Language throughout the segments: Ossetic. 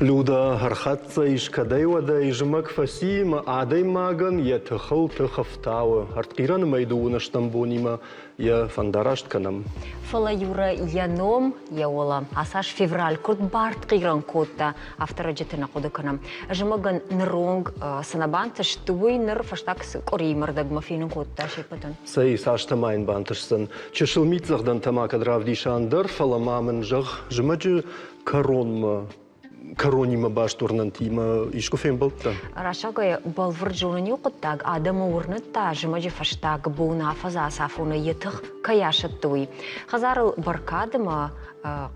Люда, ӕрхӕццӕ ис кӕдӕй-уӕдӕй зымӕг фӕци ӕмӕ адӕймагӕн йӕ тыхыл тых ӕфтауы. Ӕртхъирӕны мӕй дыууын ӕстӕм бонимӕ йӕ фӕндараст кӕнӕм. Фӕлӕ Юра йӕ ном, йӕ уӕлӕ ацас февраль куыд бартхъирӕн кодта, афтӕ рӕджыты нӕ хъуыды кӕнӕм. Зымӕгӕн ныронг цы нӕ бантыст, уый ныр фӕстаг къуырийы рдӕгмӕ фенын кодта се ппӕтӕн. Цӕй, цастӕ ма йын бантысдзӕн. Чысыл митдзӕгъдӕнтӕ ма кӕд равдиса ӕндӕр, фӕлӕ ма мын зӕгъ, зымӕджы кӕронмӕ кӕронимӕ баст уырнӕнтимӕ искуы фембӕлдтӕ? Рӕсӕгӕй бӕлвырд зонын иу хъуыддаг адӕмы уырныдта, зымӕджы фӕстаг бон афӕдзы ацафоны йӕ тых кӕй асӕтты, уый. Хӕдзарыл бӕркад ӕмӕ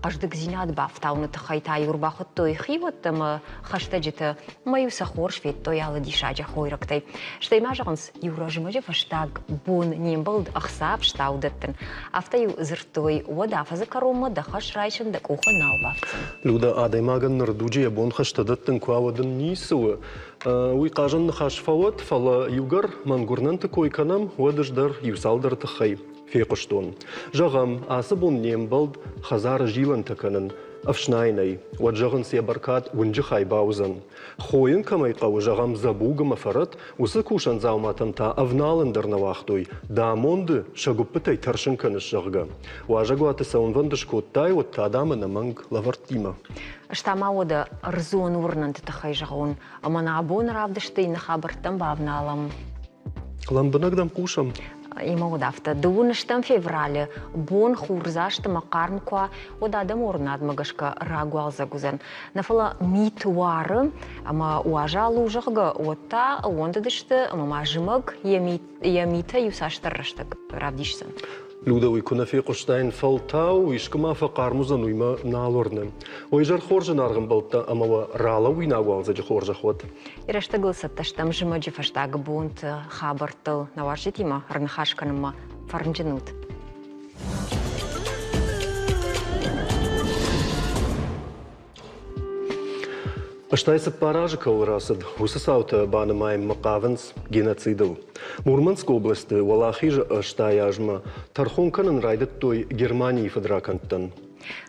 хъӕздыгдзинад бафтауыны тыххӕй та-иу ӕрбахуыдтой хиуӕттӕ ӕмӕ хӕстӕджытӕ ӕмӕ-иу сӕ хорз федтой алы диссаджы хойрӕгтӕй. Стӕй ма зӕгъынц, иу рӕзмӕджы фӕстаг бон не мбӕлд ӕхца ӕфстау дӕттын. Афтӕ-иу дзырдтой, уӕд афӕдзы кӕронмӕ дӕ хӕс райсын дӕ къухы нал бафтдзӕн. Люда, адӕймагӕн ныр дуджы йӕ бон хӕстӕ дӕттын куы уа, уӕд ын ницы у. Уый хъазӕн ныхас фӕуӕд, фӕлӕ иугӕр мӕнгуырнӕнты кой кӕнӕм, уӕд ӕз дӕр иу-цалдӕр тыххӕй фехъуыстон. Зӕгъӕм, ацы бон не мбӕлд хӕдзары зилӕнтӕ кӕнын, ӕфснайынӕй, уӕд зӕгъынц йӕ бӕркад уынджы хай бауыдзӕн. Хойын кӕмӕй хъӕуы, зӕгъӕм, дзӕбуг ӕмӕ фӕрӕт, уыцы кусӕн дзауматӕм та ӕвналын дӕр нӕ уагътой, дӕ амонды сӕ гуыппытӕй тӕрсын кӕныс, зӕгъгӕ. Уазӕгуаты цӕуынвӕнд скодтай, уӕд та дӕм ӕнӕмӕнг лӕвӕрттимӕ. Ӕз та ма уӕдӕ ӕрдзон уырнӕнты тыххӕй зӕгъон, ӕмӕ нӕ абоны равдысты иннӕ хабӕрттӕм бавналӕм. Лӕмбынӕг дӕм хъусӕм. Ӕмӕ уӕд афтӕ, дыууын стӕм февралы бон хурдзаст ӕмӕ хъарм куы уа, уӕд адӕмы уырнадмӕ гӕсгӕ рагуалдзӕг уыдзӕн. Нӕ фӕлӕ мит уары ӕмӕ уазал у, зӕгъгӕ, уӕд та ӕууӕндыдысты ӕмӕ ма зымӕг йӕ митӕ иуцасдӕр рӕстӕг равдисдзӕн. Люда, уый куы нӕ фехъуыстаин, фӕлтау искуы ма фӕхъарм уыдзӕн, уый мӕ нал уырны. Уый изӕр хорз зынаргъ ӕмбӕлттӕ ӕмӕ уӕ ралӕууинаг уалдзӕджы хорзӕх уӕд. Рӕстӕгыл цӕттӕ стӕм зымӕджы фӕстаг бонты хабӕрттыл нӕ уазджытимӕ ӕрныхас кӕнынмӕ. Фӕрнджын ут! 84 азы кӕуыл рацыд, уыцы цаутӕ банымайынмӕ хъавынц геноцидыл. Мурманскы областы Уӕлахизы 80 азмӕ тӕрхон кӕнын райдыдтой Германийы фыдракӕндтӕн.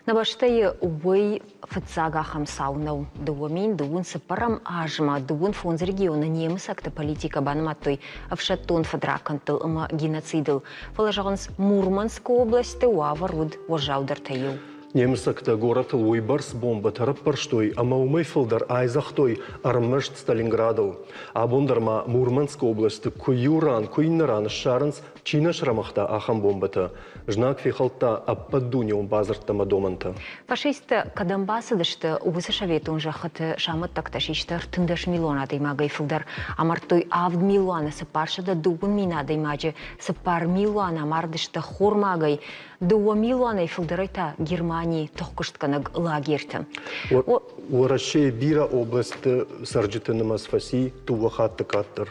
Нӕ бӕстӕйы уый фыццаг ахӕм цау нӕу. 2000 цыппӕрӕм азмӕ дыууын фондз регионы немыцӕгты политикӕ банымадтой ӕфсӕддон фыдракӕндтыл ӕмӕ геноцидыл. Фӕлӕ зӕгъынц, Мурманскы областы уавӕр уыд уӕззаудӕртӕй иу. Немыцӕгтӕ горӕтыл уыйбӕрц бомбӕтӕ ӕрӕппӕрстой ӕмӕ уымӕй фылдӕр айдзӕгътой ӕрмӕст Сталинградыл. Абон дӕр ма Мурманскы областы куы иу ран, куы иннӕ ран ссарынц, чи нӕ срӕмыгъта, ахӕм бомбӕтӕ. Знаг фехӕлдта ӕппӕтдунеон бадзырдтӕ ӕмӕ домӕнтӕ. Фашисттӕ кӕдӕм бацыдысты, уыцы советон зӕххыты самӕттӕгтӕ систы 13 милуан адӕймагӕй фылдӕр. Амардтой 7 милуаны 420 000 адӕймаджы, 4 милуаны амардысты хормагӕй, 2 милуанӕй фылдӕрӕй та Германийы тыхкуыстгӕнӕг лагерты. Уӕрӕсейы бирӕ облӕстты цӕрджыты нымӕц фӕци дыууӕ хатты къаддӕр.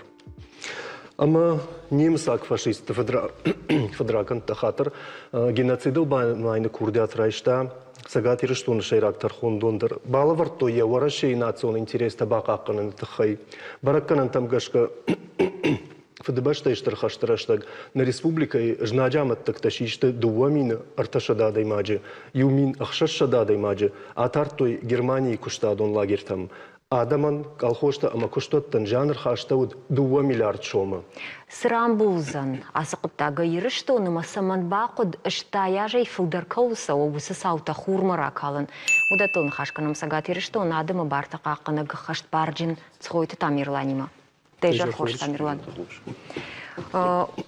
Ӕмӕ немыцаг фашистты фыдракӕндты хатыр геноцидыл банымайыны курдиат райста Цӕгат Ирыстоны сӕйраг тӕрхондон дӕр. Балӕвӕрдтой йӕ Уӕрӕсейы национ интерестӕ бахъахъхъӕныны тыххӕй. Бӕрӕггӕнӕнтӕм гӕсгӕ Фыдыбӕстӕйы Стыр хӕсты рӕстӕг нӕ республикӕйы знаджы амӕттӕгтӕ систы 2300 адӕймаджы, 1600 адӕймаджы атардтой Германийы куыстадон лагертӕм. Адӕмӕн, колхозтӕ ӕмӕ куыстуӕттӕн зиан ӕрхастӕуыд 2 миллиард сомы. Цы рамбулдзӕн ацы хъуыддагӕй Ирыстоны ӕмӕ цӕмӕн бахъуыд 80 азӕй фылдӕр кӕуыл цӕуы, уыцы цаутӕ хурмӕ ракалын? Уыдӕттыл ныхас кӕнӕм Цӕгат Ирыстоны адӕмы бартӕ хъахъхъӕнӕг ӕххӕстбарджын Цгъойты Тамерланимӕ. Дӕ изӕр хорз, Тамерлан.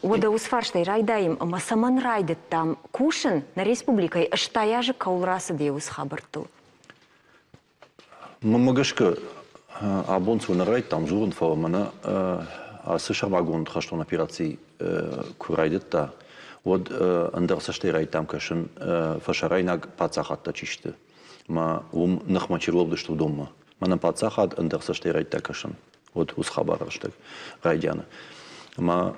Уӕдӕ уыцы фарстӕй райдайӕм ӕмӕ цӕмӕн райдыдтам кусын нӕ республикӕйы 80 азы кӕуыл рацыд йӕ уыцы хабӕрттыл? Мӕнмӕ гӕсгӕ, абон цы нӕ райдыдтам дзурын, фӕлӕ мӕнӕ ацы сӕрмагонд хӕстон операци куы райдыдта, уӕд ӕндӕр цӕстӕй райдыдтам кӕсын фӕсарӕйнаг паддзахадтӕ чи сты, ӕмӕ уым ныхмӕ чи рлӕудысты, уыдонмӕ. Мӕнӕ паддзахад ӕндӕр цӕстӕй райдыдта кӕсын, уӕд уыцы хабар рӕстӕг райдианы. Ӕмӕ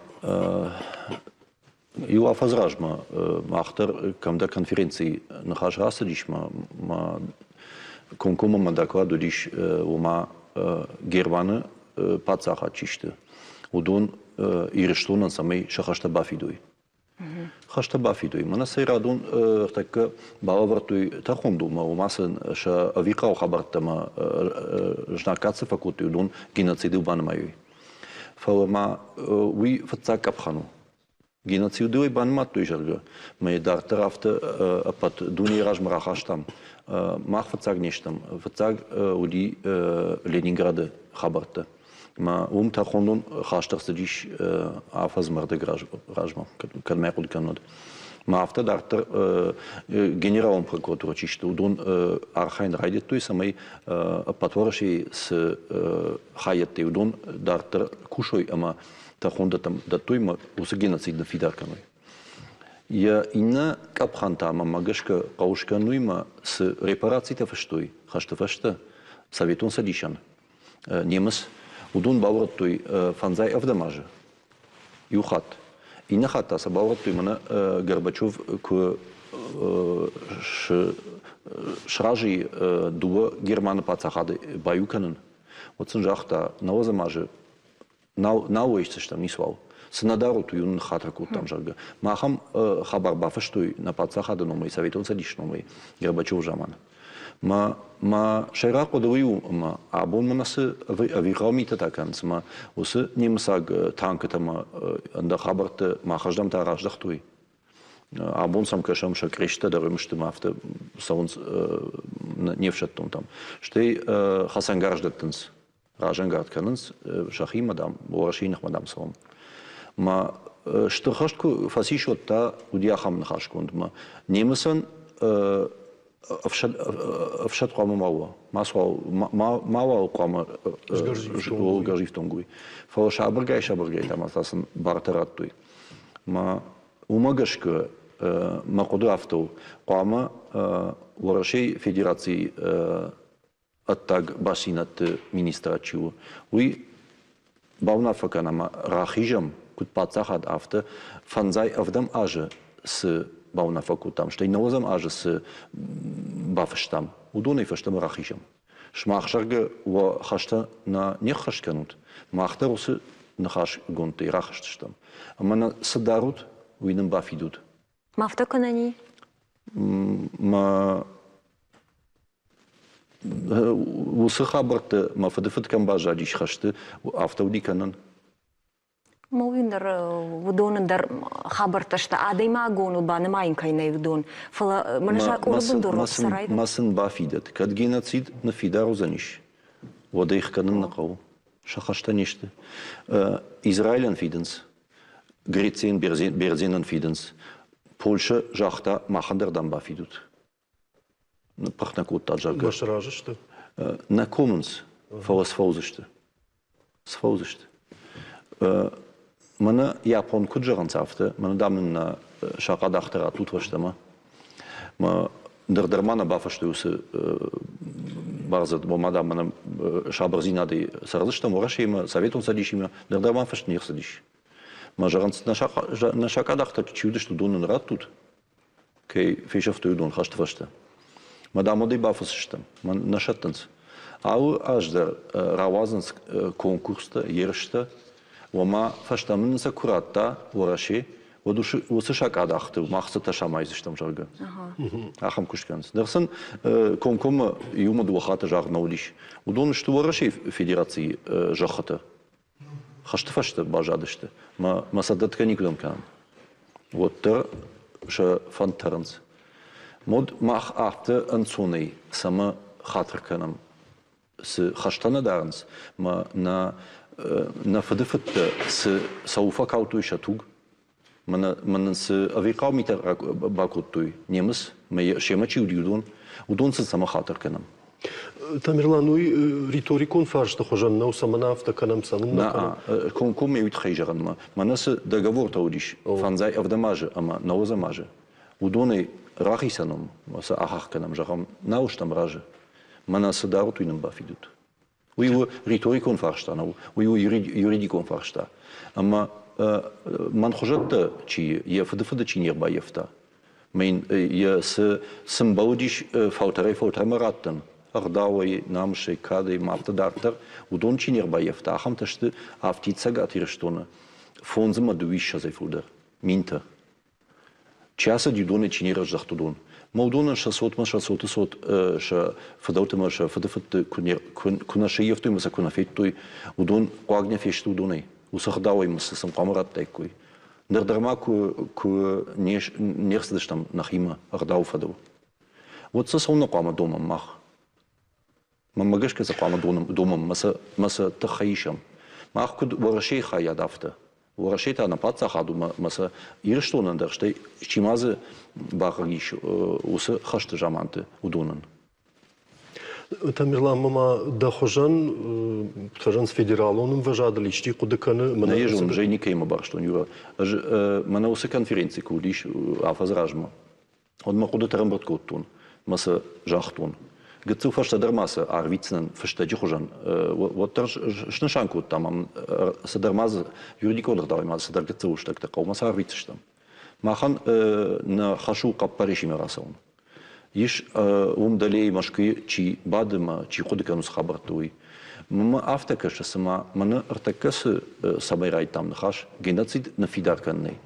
иу афӕдз размӕ мах дӕр кӕмдӕр конференцийы ныхас рацыдис, мӕ комкоммӕ мӕ доклад уыдис, ома Германы паддзахад чи сты, уыдон Ирыстонӕн цӕмӕй сӕ хӕстӕ бафидой. Хӕстӕ бафидой. Мӕнӕ сӕйрадон ӕртӕккӕ балӕвӕрдтой тӕрхондонмӕ, ома сын сӕ ӕвирхъау хабӕрттӕмӕ знаггад цы фӕкодтой, уыдон геноцидыл банымайой. Фӕлӕ ма уый фыццаг къӕпхӕн у. Геноцидыл банымадтой, зӕгъгӕ, мӕ дарддӕр афтӕ ӕппӕт дунейы размӕ рахастам. Мах фыццаг не стӕм. Фыццаг уыди Ленинграды хабӕрттӕ. Мӕ уым тӕрхондон хаст ӕрцыдис афӕдзмӕ ӕрдӕг размӕ, кӕд мӕ хъуыды кӕнын. Мӕ афтӕ дарддӕр генералон прокуратурӕ чи сты, уыдон архайын райдыдтой, цӕмӕй ӕппӕт Уӕрӕсейы цы хайӕдтӕ, уыдон дарддӕр кусой ӕмӕ тӕрхондӕттӕм дӕттой ӕмӕ уыцы геноцид ныффидар кӕной. Йӕ иннӕ къӕпхӕн та мӕнмӕ гӕсгӕ хъӕуы скӕнуимӕ цы репарацитӕ фыстой хӕсты фӕстӕ Советон Цӕдисӕн, немыц, уыдон баурӕдтой фӕндзай ӕвдӕм азы иу хатт. Иннӕ хатт та сӕ баурӕдтой мӕнӕ Горбачев куы сразы дыууӕ Германы паддзахады баиу кӕнын, уӕд сын загъта, нӕуӕдзӕм азы нал уӕйдзыстӕм ницуал. Цы нӕ дарут, уый уын ныххатыр кодтам, зӕгъгӕ. Махӕм хабар бафыстой нӕ паддзахады номӕй, Советон Цӕдисы номӕй Горбачевы заманы. Мӕ, мӕ сӕйраг хъуыды уый у, ӕмӕ абон мӕнӕ цы ӕвирхъау митӕ та кӕнынц, ӕмӕ уыцы немыцаг танкытӕ ӕмӕ ӕндӕр хабӕртты махӕрдӕм та раздӕхтой. Абон сӕм кӕсӕм, сӕ кърестӕ дӕр уым сты, ӕмӕ афтӕ цӕуынц не фсӕддонтӕм. Стӕй хӕцӕнгарз дӕттынц разӕнгард кӕнынц сӕхимӕ, дам, Уӕрӕсейы ныхмӕ, дам, цӕуӕм. Мӕ стыр хӕст куы фӕцис, уӕд та уыди ахӕм ныхасгонд, мӕ немыцӕн ӕфсад хъуамӕ ма уа, мауал хъуамӕ гӕрзифтонг уой. Фӕлӕ сабыргай-сабыргай та ма сын бартӕ радтой. Мӕ уымӕ гӕсгӕ мӕ хъуыды афтӕ у, хъуамӕ Уӕрӕсейы Федерацийы ӕддаг бастдзинӕдты министрад чи у, уый бауынаффӕ кӕн ӕмӕ рахизӕм, куыд паддзахад, афтӕ фӕндзай ӕвдӕм азы цы бауынаффӕ кодтам, стӕй нӕуӕдзӕм азы цы бафыстам, уыдонӕй фӕстӕмӕ рахизӕм. Сымах, зӕгъгӕ, уӕ хӕстӕ нӕ не ххӕст кӕнут, мах дӕр уыцы ныхасгондтӕй рахызтыстӕм. Ӕмӕ нӕ цы дарут, уый нын бафидут. Ма афтӕ кӕнӕни? Мӕ Уыцы хабӕртты мӕ фыдыфыд кӕм баззадис хӕсты, афтӕ уыди кӕнӕн. Уый дӕр уыдоны дӕр хабӕрттӕ сты адӕймагоныл банымайын кӕй нӕй уыдон. Фӕлӕ мӕнӕ закъоны бындурыл цӕрай. Ма сын бафидӕд. Кӕд геноцид ныффидар уыдзӕнис, уӕд ӕй хгӕнын нӕ хъӕуы. Сӕ хӕстӕ не сты. Израилӕн фидынц, Грецийӕн Бердзенӕн фидынц. Польшӕ загъта, махӕн дӕр дам бафидут. Ныппырх нӕ кодта, зӕгъгӕ. Сразы сты? Нӕ комынц, фӕлӕ сфӕудзысты. Сфӕудзысты. Мӕнӕ Япон куыд зӕгъынц, афтӕ, мӕнӕ дам нын нӕ сакъадахтӕ раттут фӕстӕмӕ. Мӕ ныр дӕр ма нӕ бафыстой уыцы бардзырд, ома дам мӕнӕ сабырдзинадӕй цӕрдзыстӕм Уӕрӕсеимӕ, Советон Цӕдисимӕ, ныр дӕр ма фыст не рцыдис. Мӕ зӕгъынц, нӕ сакъадахтӕ чи уыдысты, уыдон нын раттут, кӕй фесӕфтой, уыдон хӕсты фӕстӕ. Мӕ дам уӕдӕй бафысстӕм, мӕ нӕ сӕттынц. Алы аз дӕр рауадзынц конкурстӕ, ерыстӕ, ома фӕстӕмӕ нын сӕ куы радта Уӕрӕсе, уӕд уыцы сакъадахты мах цытӕ самайдзыстӕм, зӕгъгӕ. Ахӕм куыст кӕнынц. Ныр сын комкоммӕ иумӕ дыууӕ хатты загъд нӕ уыдис. Уыдон сты Уӕрӕсейы Федерацийы зӕххытӕ. Хӕсты фӕстӕ баззадысты. Мӕ, мӕ сӕ дӕтгӕ никуыдӕм кӕнӕм. Уӕддӕр сӕ фӕнд тӕрынц. Мод мах афтӕ ӕнцонӕй цӕмӕ хатыр кӕнӕм, цы хӕстӕ нӕ дарынц, мӕ нӕ, нӕ фыдыфыдтӕ цы цӕуыл фӕкалдтой сӕ туг, Мӕнӕ мӕнӕн цы ӕвирхъау митӕ бакодтой немыц, мӕ семӕ чи уыди, уыдон, уыдон сын цӕмӕ хатыр кӕнӕм? Тамерлан, уый риторикон фарсты хуызӕн нӕу, цӕмӕн афтӕ кӕнӕм, цӕуылнӕ кӕнӕм? Комкоммӕ уый тыххӕй зӕгъынмӕ. Мӕнӕ цы договортӕ уыдис фӕндзай ӕвдӕм азы ӕмӕ нӕуӕдзӕм азы, уыдонӕй рахицӕн уӕм, цы ахахх кӕнӕм, зӕгъӕм, нал стӕм разы. Мӕнӕ цы дарут, уый нын бафидут. Уый у риторикон фарста нӕу, уый у юридикон фарста. Ӕмӕ мӕн хуызӕттӕ чи, йӕ фыдыфыды чи не рбаййӕфта, мӕ йын йӕ цы цы мбӕлыдис фӕлтӕрӕй-фӕлтӕрмӕ раттын, ӕгъдауӕй, намысӕй, кадӕй ма афтӕ дарддӕр, уыдон чи не рбаййӕфта, ахӕмтӕ сты афтид Цӕгат Ирыстоны фондз ӕмӕ дыууиссӕдзӕй фылдӕр, минтӕ. Чи ацыди, уыдонӕй чи не рӕздӕхт, уыдон. Мӕ уыдонӕн сӕ цотмӕ, сӕ цоты цот, сӕ фыдӕлты мӕ сӕ фыдыфыдты куы нӕ сӕййӕфтой ӕмӕ сӕ куы нӕ федтой, уыдон хъуаг нӕ фесты уыдонӕй. Уыцы ӕгъдауӕй ма сын хъуамӕ радтаиккой. Ныр дӕр ма куы не рцыдыстӕм нӕхимӕ ӕгъдауы фӕдыл, уӕд сӕ цӕуылнӕ хъуамӕ домӕм мах? Мӕнмӕ гӕсгӕ сӕ хъуамӕ домӕм мӕ сӕ тыххӕй исӕм. Мах куыд Уӕрӕсейы хайад, афтӕ. Уӕрӕсе та нӕ паддзахад у мӕ сӕ Ирыстонӕн дӕр, стӕй чи ма дзы бахъыг ис уыцы хӕсты заманты, уыдонӕн. Тамерлан, ма дӕ хуызӕн, зӕгъынц, федералон ӕмвӕзадыл исчи хъуыды кӕны? Нӕ йӕ зонын, ӕз никӕимӕ барстон, Юра. Ӕз мӕнӕ уыцы конференци куы уыдис афӕдзы размӕ, уӕд мӕ хъуыдытӕ ӕрӕмбырд кодтон мӕ сӕ загътон. Гыццыл фӕстӕдӕр ма сӕ арвитдзынӕн фыстӕджы хуызӕн, уӕддӕр снысан кодтам, цыдӕр ма дзы юридикон ӕгъдауӕй ма цыдӕр гыццыл лыстӕгтӕ хъӕумӕ сӕ арвитдзыстӕм. Махӕн нӕ хӕс у хъӕппӕрисимӕ рацӕуын. Ис уым дӕлейы Мӕскуыйы чи бады мӕ чи хъуыды кӕны уыцы хабӕртты, уый. Мӕнмӕ афтӕ кӕсы, цыма мӕнӕ ӕртӕккӕ цы цӕмӕй райдыдтам ныхас, геноцид ныффидар кӕнынӕй,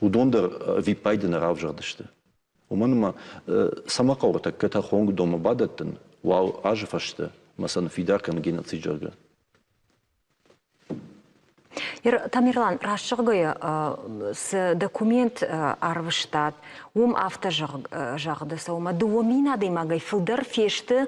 уыдон дӕр ӕвиппайды нӕ равзӕрдысты. Уымӕн ӕмӕ цӕмӕ хъӕуы тӕккӕ тӕрхонгдонмӕ бадӕттын, уал азы фӕстӕ мӕ сӕ ныффидар кӕнын геноцид, зӕгъгӕ. Тамерлан, раст зӕгъгӕйӕ, цы документ арвыстат, уым афтӕ зӕгъды цӕуы, 2000 адӕймагӕй фылдӕр фесты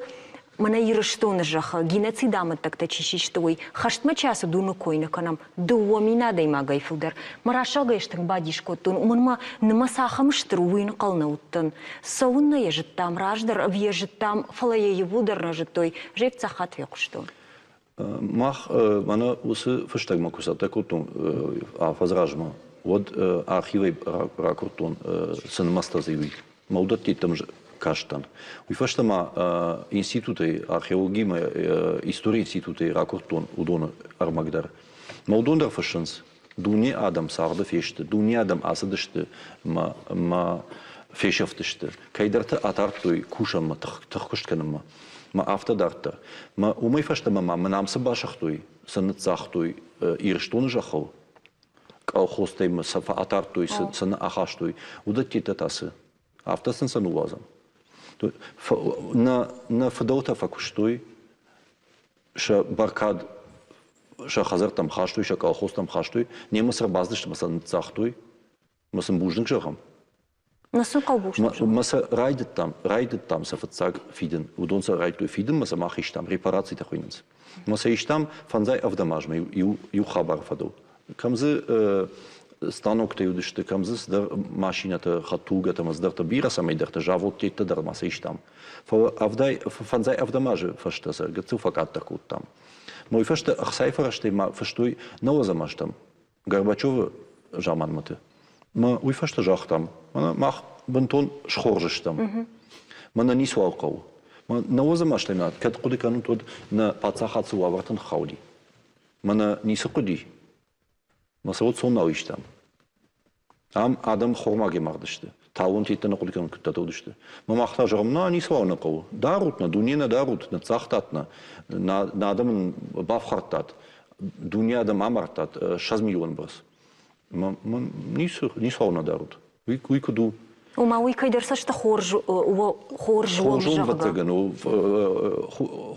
мӕнӕ Ирыстоны зӕххы геноциды амӕттӕгтӕ чи систы, уый. Хӕстмӕ чи ацыд, уымы кой нӕ кӕнӕм. 2000 адӕймагӕй фылдӕр. Мӕ рӕсӕгӕй ӕз тынг бадис кодтон, уымӕн ма нымӕц ахӕм стыр у, уый ӕнхъӕл нӕ уыдтӕн. Цӕуыннӕ йӕ зыдтам раздӕр, ӕви йӕ зыдтам, фӕлӕ йӕ иууылдӕр нӕ зыдтой. Зевцахат фехъуыстон. Мах мӕнӕ уыцы фыстӕгмӕ куы цӕттӕ кодтон афӕдз размӕ, уӕд архивӕй ракуырдтон, цы нымӕцтӕ дзы уый. Мӕ уыдӕттӕм кастӕн. Уый фӕстӕ ма институтӕй, археологимӕ, историйы институтӕй ракуырдтон уыдоны ӕрмӕг дӕр. Мӕ уыдон дӕр фыссынц, дуне адӕм цагъды фесты, дуне адӕм ацыдысты мӕ фесӕфтысты. Кӕйдӕрты атардтой кусӕнмӕ, тыхкуыст кӕнынмӕ. Мӕ афтӕ дарддӕр. Мӕ уымӕй фӕстӕмӕ ма мын ам цы басыгътой, цы ныццагътой Ирыстоны зӕххыл, колхозтӕй мӕ сӕ атардтой, цы нӕ ахастой, уыдӕттӕ та цы? Афтӕ сын сӕ ныууадзӕм. Нӕ фыдӕлтӕ фӕкуыстой, сӕ бӕркад сӕ хӕдзӕрттӕм хастой, сӕ колхозтӕм хастой, немыц ӕрбацыдысты ӕмӕ сӕ ныццагътой. Мӕ сын бузныг зӕгъӕм. Нӕ сын хъӕуы бузныг зӕгъын. Мӕ сӕ райдыдтам, райдыдтам сӕ фыццаг фидын. Уыдон сӕ райдыдтой фидынмӕ сӕ мах истам, репарацитӕ хуыйнынц. Мӕ сӕ истам фӕндзай ӕвдӕм азмӕ иу, иу хабары фӕдыл. Кӕм дзы станоктӕ уыдысты, кӕм дзы цыдӕр машинӕтӕ, хӕдтулгӕтӕ ӕмӕ цыдӕртӕ бирӕ цӕмӕйдӕртӕ, заводтӕ дӕр ма сӕ истам. Фӕлӕ авдай, фӕндзай ӕвдӕм азы фӕстӕ сӕ гыццыл фӕкъаддӕр кодтам. Мой фӕстӕ ӕхцайы фӕрӕзтӕй ма фыстой нӕуӕдзӕм азтӕм Горбачевы заманмӕты. Мӕ уый фӕстӕ загътам, мӕнӕ мах бынтон схорз стӕм. Мӕнӕ ницуал хъӕуы. Нӕуӕдзӕм азтӕй ма кӕд хъуыды кӕнут, уӕд нӕ паддзахад цы уавӕрты ныххауди. Мӕнӕ ницы хъуыди. Мӕ цӕуыл цон нал истам. Ам адӕм хормагӕй мардысты. Талонтӕ нӕ хъуыды кӕнын куыдтӕ уыдысты. Мӕ мах та зӕгъӕм, на, ницыуал нӕ хъӕуы. Дарут нӕ, дуне нӕ дарут, ныццагътат нӕ, нӕ адӕм нын бафхӕрдтат, дуне адӕм амардтат 20 миллион бӕрц. Ницы, ницыуал нӕ дарут. Уый, уый куыд у? Ома уый кӕйдӕр цӕсты хорз хорз уом, зӕгъгӕ. Ӕвӕццӕгӕн у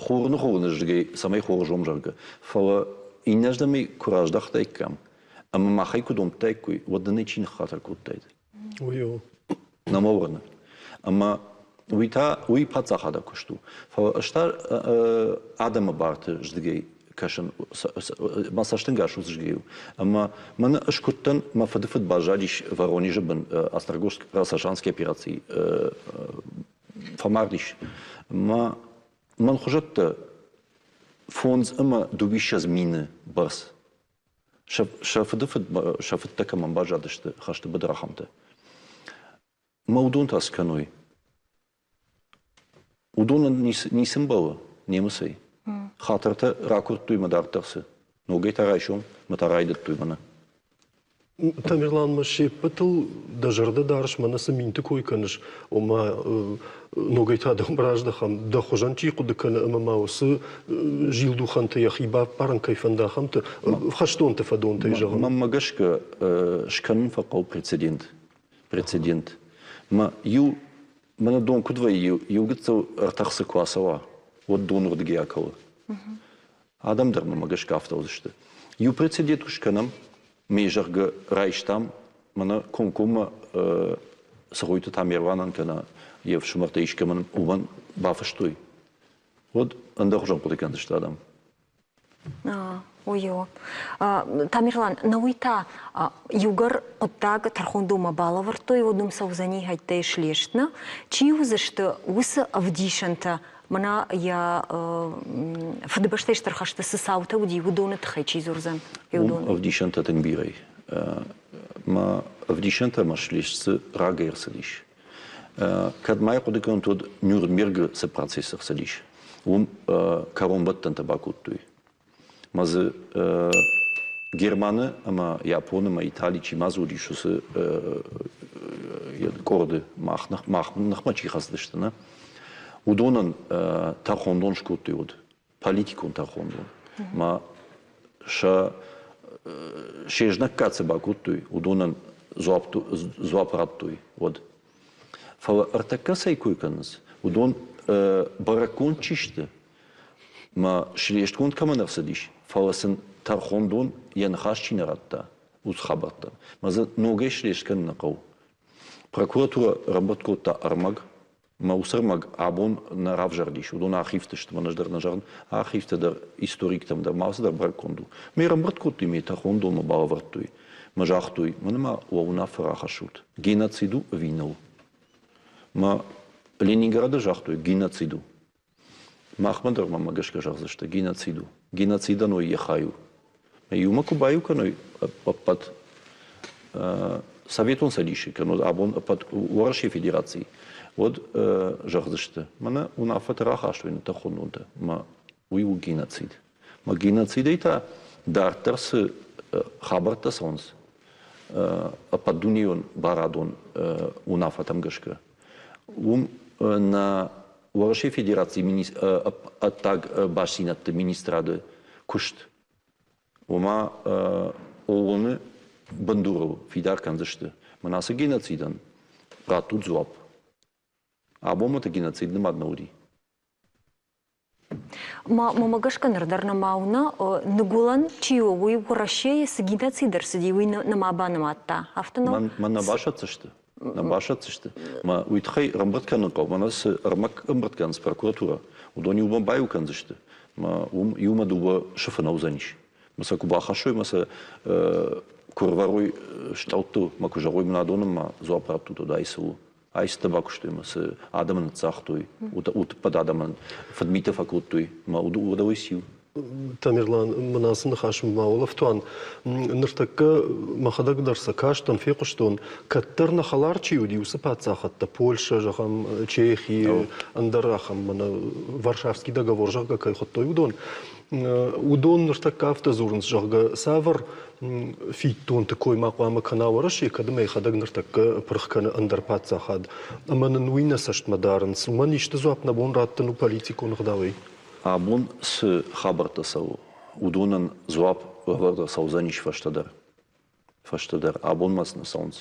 хурныхъуылыны зыгӕй, цӕмӕй хорз уом, зӕгъгӕ. Фӕлӕ иннӕрдӕмӕй куы раздӕхтаиккам, ӕмӕ махӕй куы домдтаиккой, уӕд нын ӕй чи ныххатыр кодтаид? Уый у. Нӕма уырны. Ӕмӕ уый та уый паддзахады куыст у. Фӕлӕ ӕз та адӕмы барты здыгӕй кӕсын, мӕ цӕстӕнгас уыцы у. Ӕмӕ мӕнӕ ӕз куыдтӕн, мӕ фыдыфыд баззадис Воронежы бын Острогожск-Росошанский операцийы фӕмардис. Мӕ мӕн хуызӕттӕ 25 000 бӕрц сӕ фыдыфыд сӕ фыдтӕ кӕмӕн баззадысты хӕсты быдыр ахӕмтӕ. Мӕ уыдон та цы кӕной? Уыдонӕн ницы мбӕлы немыцӕй. Хатыртӕ ракуырдтой мӕ дарддӕр цы. Ногӕй та райсом мӕ та райдыдтой мӕнӕ. Тамерлан, ма се ппӕтыл дӕ зӕрдӕ дарыс, мӕнӕ цы минты кой кӕныс, ома ногӕй та дӕм раздӕхӕм, дӕ хуызӕн чи хъуыды кӕны ӕмӕ ма уыцы зилдухӕнты йӕхи баппарын кӕй фӕнды, ахӕмты хӕстонты фӕдонтӕй зӕгъын. Мӕнмӕ гӕсгӕ скӕнын фӕхъӕуы прецедент. Прецедент. Мӕ иу мӕнӕ дон куыд вӕййы, иу гыццыл ӕртах цы куы ацӕуа, уӕд дон уырдыгӕй акӕлы. Адӕм дӕр мӕмӕ гӕсгӕ афтӕ уыдзысты. Иу прецедент куы скӕнӕм, ме зӕгъгӕ райстам, мӕнӕ комкоммӕ Цӕгъойты Тамерланӕн кӕнӕ йе фсымӕртӕ искӕмӕн уымӕн бафыстой, уӕд ӕндӕрхуызон хъуыды кӕндзысты адӕм. Уый у. Тамерлан, науи та иугӕр хъуыддаг тӕрхондонмӕ балӕвӕрдтой, уӕд уым цӕудзӕни хӕйттӕй слестнӕ. Чи уыдзысты уыцы ӕвдисӕнтӕ, мӕнӕ йӕ Фыдыбӕстӕйы Стыр хӕсты цы цаутӕ уыди, уыдоны тыххӕй чи дзурдзӕн? Уым ӕвдисӕнтӕ тынг бирӕ и. Мӕ ӕвдисӕнтӕ мӕ слест цы рагӕй ӕрцыдис. Кӕд ма хъуыды кӕнут, уӕд Нюрнбергы цы процесс ӕрцыдис, уым кӕронбӕттӕнтӕ бакодтой. Мӕ дзы Германы ӕмӕ Японы ӕмӕ Итали чи ма дзы уыдис, уыцы къорды мах, мах ныхмӕ чи хӕцыдысты, нӕ, уыдонӕн тӕрхондон скодтой уӕд, политикон тӕрхондон. Мӕ сӕ се знӕггад цы бакодтой, уыдонӕн дзуапп, дзуапп радтой уӕд. Фӕлӕ ӕртӕккӕ цӕй кой кӕнынц, уыдон бӕрӕггонд чи сты, мӕ слестгонд кӕмӕн ӕрцыдис, фӕлӕ сын тӕрхондон йӕ ныхас чи нӕ радта, уыцы хабӕрттӕн. Мӕ дзы ногӕй слест кӕнын нӕ хъӕуы. Прокуратурӕ ӕрӕмбырд кодта ӕрмӕг, мӕ уыцы ӕрмӕг абон нӕ равзӕрдис, уыдон архивты сты, мӕн ӕз дӕр нӕ зӕгъын, архивтӕ дӕр, историктӕм дӕр, ма цыдӕр бӕрӕггонд у. Ме ӕрӕмбырд кодтой, ме тӕрхондонмӕ балӕвӕрдтой. Мӕ загътой, мӕнӕ ма уӕ уынаффӕ рахӕссут, геноцид у ӕви нӕу? Мӕ Ленинграды загътой, геноцид у. Махмӕ дӕр мӕмӕ гӕсгӕ зӕгъдзысты, геноцид у. Геноцидӕн уый йӕ хай у. Иумӕ куы баиу кӕной ӕппӕт Советон Цӕдисы, кӕнӕ абон ӕппӕт Уӕрӕсейы Федерацийы, уӕд зӕгъдзысты, мӕнӕ уынаффӕтӕ рахастой нӕ тӕрхондонтӕ, мӕ уый у геноцид. Мӕ геноцидӕй та дарддӕр цы хабӕрттӕ цӕуынц ӕппӕтдунейон барадон уынаффӕтӕм гӕсгӕ, уым нӕ Уӕрӕсейы Федерацийы ӕддаг бастдзинӕдты министрады куыст, ома ООН-ы бындурыл фидар кӕндзысты. Мӕн ацы геноцидӕн раттут дзуапп. Абонмӕ та геноцид нымад нӕ уыди. Мӕмӕ гӕсгӕ ныр дӕр нӕма у нӕ, ныгуылӕн чи у, уый Уӕрӕсейы цы геноцид ӕрцыди, уый нӕма банымадта. Афтӕ нӕу? Мӕн нӕ басӕтдзысты. Нӕ басӕтдзысты. Мӕ уый тыххӕй ӕрӕмбырд кӕнын хъӕуы. Мӕнӕ цы ӕрмӕг ӕмбырд кӕнынц прокуратурӕ, уыдон иумӕ баиу кӕндзысты. Мӕ уым иумӕ дыууӕ сыфы нӕ уыдзӕнис. Мӕ сӕ куы бахӕссой, мӕ сӕ куы ӕрвӕрой стъӕлттыл, мӕ куы зӕгъой, мын адонӕн ма дзуапп раттут, уӕд ай цы у? Ай цытӕ бакуыстой ӕмӕ цы адӕмы ныццагътой, утыппӕт адӕмӕн фыдмитӕ фӕкодтой ӕмӕ уӕдӕ уый циу? Тамерлан, мын ацы ныхасмӕ ма улӕфтуан. Ныртӕккӕ мӕхӕдӕг дӕр сӕ кастӕн, фехъуыстон, кӕддӕр нӕ хӕлар чи уыди, уыцы паддзахӕдтӕ, Польшӕ, зӕгъӕм, Чехи, ӕндӕр ахӕм, мӕнӕ Варшавский договор, зӕгъгӕ, кӕй хуыдтой, уыдон. Уыдон ныртӕккӕ афтӕ дзурынц, зӕгъгӕ, цавӕр фиддонты кой ма хъуамӕ кӕна Уӕрӕсе, кӕд ӕмӕ йӕхӕдӕг ныртӕккӕ пырх кӕны ӕндӕр паддзахад. Ӕмӕ нын уый нӕ цӕстмӕ дарынц. Уымӕн исты дзуапп нӕ бон раттын у политикон ӕгъдауӕй? Абон цы хабӕрттӕ цӕуы, уыдонӕн дзуапп лӕвӕрд ӕрцӕудзӕнис фӕстӕдӕр. Фӕстӕдӕр абон ма цы нӕ цӕуынц.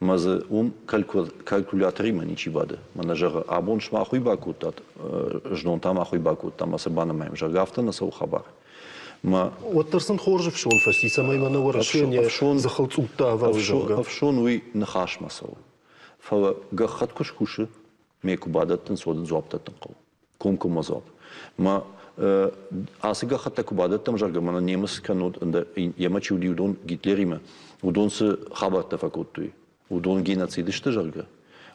Мӕ дзы уым калькуляторимӕ ничи бады. Мӕнӕ зӕгъы, абон сымах уый бакодтат, знон та мах уый бакодтам, ӕмӕ цы банымайӕм, зӕгъгӕ, афтӕ нӕ цӕуы хабар. Мӕ Уӕддӕр сын хорз ӕфсон фӕци, цӕмӕй мӕнӕ Уӕрӕсейӕн йӕ дзыхыл цъутта ӕвӕры, зӕгъгӕ. Ӕфсон уый ныхасмӕ цӕуы. Фӕлӕ гӕххӕтт куы скусы, ме куы бадӕттынц, уӕд ын дзуапп дӕттын хъӕуы. Комкоммӕ дзуапп. Мӕ ацы гӕххӕттӕ куы бадӕттӕм, зӕгъгӕ, мӕнӕ немыц кӕннод ӕндӕр йемӕ чи уыди, уыдон Гитлеримӕ, уыдон цы хабӕрттӕ фӕкодтой, уыдон геноцид сты, зӕгъгӕ,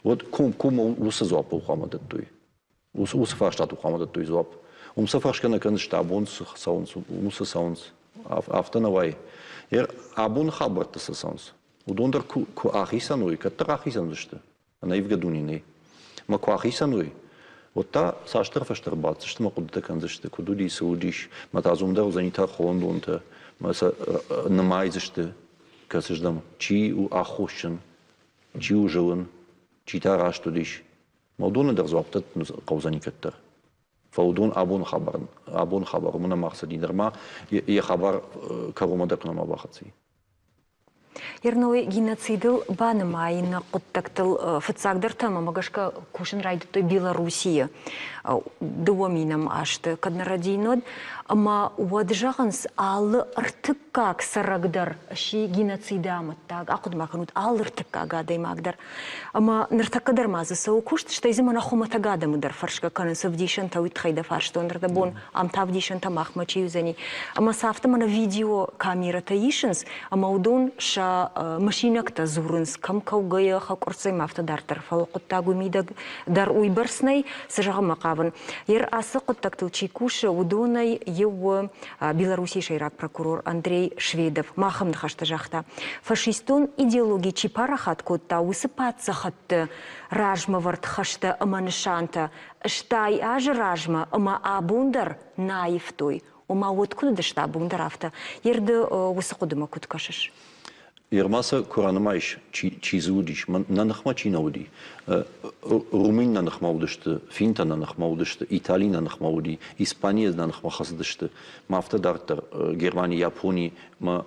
уӕд комкоммӕ уыцы дзуаппыл хъуамӕ дӕттой. Уыцы фарстатыл хъуамӕ дӕттой дзуапп. Уым сӕ фӕрсгӕ нӕ кӕныс, абон цы цӕуынц, уым цы цӕуынц. Афтӕ нӕ уайы. Абоны хабӕртты цы цӕуынц, уыдон дӕр куы ахицӕн уой, кӕддӕр ахицӕн уыдзысты. Ӕнӕивгӕ дуне нӕй. Мӕ куы ахицӕн уой, уӕд та цасдӕр фӕстӕ ӕрбаддзысты мӕ хъуыдытӕ кӕндзысты, куыд уыди, цы уыдис, мӕ та дзы уым дӕр уыдзӕни тӕрхондонтӕ, мӕ сӕ нымайдзысты, кӕцыздӕм, чи у аххосджын, чи у зылын, чи та раст уыдис. Мӕ уыдоны дӕр дзуапп дӕттын хъӕудзӕни кӕддӕр. Фӕлӕ уыдон абоны хабар, абоны хабар уымӕн ӕмӕ ӕрцыди нырма йӕ хабар кӕронмӕ дӕр куы нӕма бахӕццӕ и. Ерной геноцидыл банымайыны хъуыддӕгтыл фыццагдӕр та мӕ гӕсгӕ кусын райдыдтой Белоруссийы дыууӕ минӕм азты, кӕд нӕ рӕдийын, ӕмӕ уӕд зӕгъынц, алы ӕртыккаг цӕрӕг дӕр сси геноциды амӕттаг. Ахъуыды ма кӕнут, алы ӕртыккаг адӕймаг дӕр. Ӕмӕ ныртӕккӕ дӕр ма дзы цӕуы куыст, стӕй дзы мӕнӕ хуымӕтӕг адӕмы дӕр фӕрсгӕ кӕнынц, ӕвдисӕнтӕ уый тыххӕй дӕ фарстон ӕрдӕбон, ам та ӕвдисӕнтӕ махмӕ чи уыдзӕни. Ӕмӕ сӕ афтӕ мӕнӕ видеокамерӕтӕ исынц, ӕмӕ уыдон сӕ мысинӕгтӕ дзурынц, кӕм кӕугӕйӕ, хӕкъуырццӕй ма афтӕ дарддӕр. Фӕлӕ хъуыддаг уый мидӕг дӕр уыйбӕрц нӕй, цы зӕгъынмӕ хъавын. Ер ацы хъуыддӕгтыл чи кусы, уыдонӕй иу у Белоруссийы сӕйраг прокурор Андрей Шведов. Махӕм ныхӕстӕ загъта. Фашистон идеологи чи парахат кодта, уыцы паддзахӕдты размӕвӕрд хӕстӕ ӕмӕ нысантӕ 80 азы размӕ ӕмӕ абон дӕр нӕ аивтой. Ома уӕд куыд уыдысты абон дӕр афтӕ? Ерды уыцы хъуыдымӕ куыд кӕсыс? Ерма сӕ куы ранымайыс, чи дзы уыдис, нӕ ныхмӕ чи нӕ уыди. Румын нӕ ныхмӕ уыдысты, финтӕ нӕ ныхмӕ уыдысты, Итали нӕ ныхмӕ уыди, Испанийӕ нӕ ныхмӕ хӕцыдысты, ма афтӕ дарддӕр Германи, Япони, ма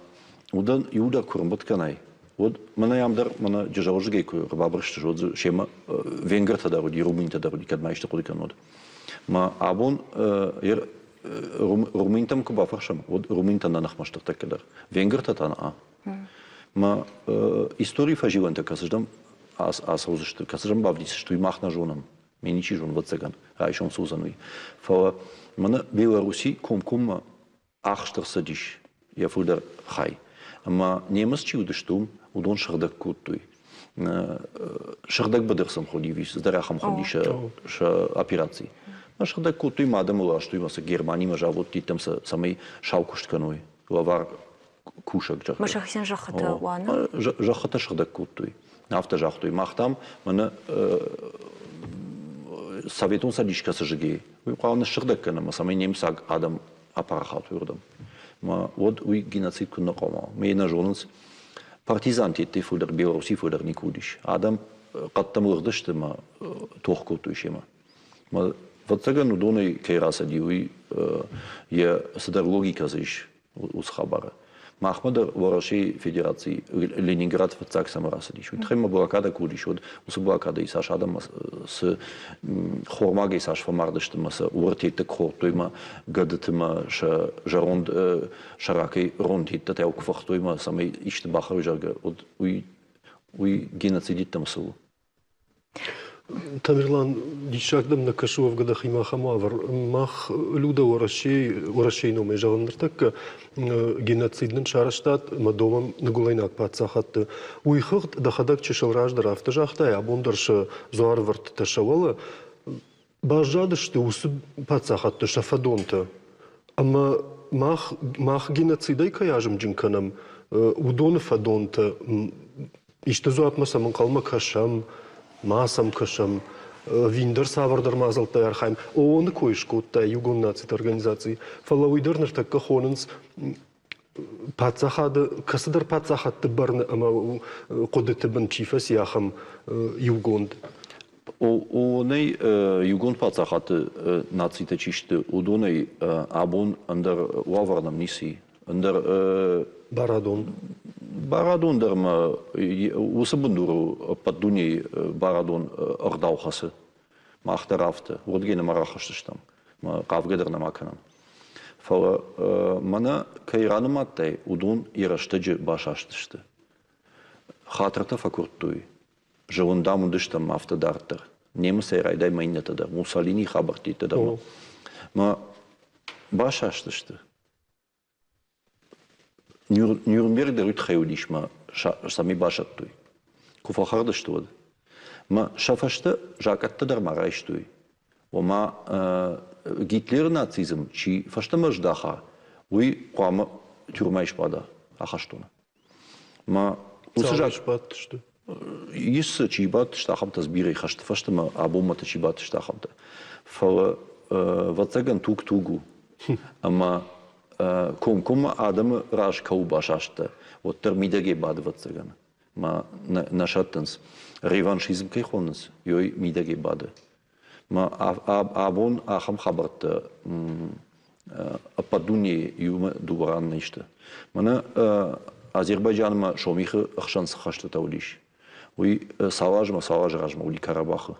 уыдон иуылдӕр куы ӕрӕмбырд кӕнай, уӕд мӕнӕ ам дӕр мӕнӕ Джызӕлзыгӕй куы ӕрбабырсты, уӕд дзы семӕ венгртӕ дӕр уыди, румынтӕ дӕр уыди, кӕд ма исты хъуыды кӕнон, уӕд. Ма абон румынтӕм куы бафӕрсӕм, уӕд румынтӕ нӕ ныхмӕ сты тӕккӕ дӕр. Венгртӕ та нӕ. Ма историйы фӕзилӕнтӕ кӕцыздӕм ацӕудзысты, кӕцыздӕм бавдисдзысты, уый мах нӕ зонӕм. Ме ничи зоны, ӕвӕццӕгӕн, райсом цы уыдзӕн, уый. Фӕлӕ мӕнӕ Белоруссий комкоммӕ ахст ӕрцыдис йӕ фылдӕр хай. Ӕмӕ немыц чи уыдысты уым, уыдон сыгъдӕг кодтой. Сыгъдӕг быдыр сын хуыди, цыдӕр ахӕм хуынди сӕ операци. Сыгъдӕг кодтой ма адӕмы ластой ма сӕ Германимӕ заводтиттӕм, цӕмӕй сау куыст кӕной, лӕвар кусӕг, зӕгъгӕ. Ма сӕхицӕн зӕххытӕ уа, Зӕххытӕ сыгъдӕг кодтой. Афтӕ загътой, мах, дам, мӕнӕ Советон Цӕдис кӕцы зыгей, уый хъуамӕ ныссыгъдӕг кӕнӕм, цӕмӕй немыцаг адӕм апарахат уырдӕм. Ма уӕд уый геноцид куыннӕ хъуамӕ уа? Ме нӕ зонынц, партизанты йедтӕй фылдӕр Белоруссийы фылдӕр никуы уыдис. Адӕм хъӕдтӕм лыгъдысты ӕмӕ тох кодтой семӕ. Ма ӕвӕццӕгӕн уыдонӕй кӕй рацыди, уый йӕ цыдӕр логикӕ дзы ис уыцы хабары. Махмӕ дӕр Уӕрӕсейы Федерацийы Ленинград фыццаг цӕмӕ рацыдис, уый тыххӕй ма блокадӕ куы уыдис, уӕд уыцы блокадӕйы цас адӕм цы хормагӕй цас фӕмардысты мӕ сӕ уыртеттӕ куы хордтой мӕ гӕдыты мӕ сӕ зӕронд сӕракӕй ронтеттӕ куы фыхтой мӕ цӕмӕй исты бахӕрой, зӕгъгӕ, уӕд уый геноцидиттӕм цы у? Тамерлан, диссаг дӕм нӕ кӕсы уӕвгӕ дӕхимӕ ахӕм уавӕр? Мах Люда Уӕрӕсейы номӕй зӕгъын ныртӕккӕ геноцид нын сарӕзтат ӕмӕ домӕм ныгуылӕйнаг паддзахадты. Уый хыгъд дӕхӕдӕг чысыл раздӕр афтӕ загътай, абон дӕр сӕ дзуарвӕрдтытӕ сӕ уӕлӕ баззадысты уыцы паддзахадты сӕ фӕдонтӕ. Ӕмӕ мах геноцидӕй кӕй азымджын кӕнӕм, уыдоны фӕдонтӕ исты дзуапмӕ сӕм ӕнхъӕлмӕ кӕсӕм, ма сӕм кӕсӕм, ӕви ӕндӕр цавӕрдӕр мадзӕлттӕй архайӕм. ООН-ы кой скодта Иугонд Нациты Организаци, фӕлӕ уый дӕр ныртӕккӕ хонынц паддзахады, кӕцыдӕр паддзахадты бӕрны ӕмӕ хъуыдыты бын чи фӕци, ахӕм иугонд. ООН-ӕй Иугонд Паддзахадты нацитӕ чи сты, уыдонӕй абон ӕндӕр уавӕр нӕм ницы и. Ӕндӕр барадон. Барадон дӕр ма уыцы бындурыл ӕппӕт дунейы барадон ӕгъдау хӕцы. Мах дӕр афтӕ. Уырдыгӕй нӕма рахызтыстӕм. Хъавгӕ дӕр нӕма кӕнӕм. Фӕлӕ мӕнӕ кӕй ранымадтай, уыдон йӕ рӕстӕджы басастысты. Хатыртӕ фӕкуырдтой. Зылын, дам, уыдыстӕм афтӕ дарддӕр. Немыцӕй райдай ма иннӕтӕ дӕр, Муссолинийы хабӕрттӕ дӕр. Ма басастысты. Нюрнберг дӕр уый тыххӕй уыдис мӕ цӕмӕй басӕттой. Куы фӕхӕрд сты, уӕд. Мӕ сӕ фӕстӕ закъӕттӕ дӕр ма райстой. Ома Гитлеры нацизм чи фӕстӕмӕ здаха, уый хъуамӕ тюрьмӕйы сбада ахӕстоны. Мӕ уыцы сбадтысты? Ис дзы, чи бадтысты, ахӕмтӕ дзы бирӕ хӕсты фӕстӕмӕ абонмӕ чи бадтысты, ахӕмтӕ. Фӕлӕ, ӕвӕццӕгӕн, туг туг у. Ӕмӕ комкоммӕ адӕмы раз кӕуыл басастӕ, уӕддӕр мидӕгӕй бады, ӕвӕццӕгӕн. Мӕ нӕ сӕттынц. Реваншизм кӕй хонынц, уый мидӕгӕй бады. Мӕ абон ахӕм хабӕрттӕ ӕппӕт дунейы иумӕ дыууӕ ран не сты. Мӕнӕ Азербайджанмӕ Сомихы ӕхсӕн цы хӕстытӕ уыдис, уый цал азмӕ, цал азы размӕ уыди Карабахы.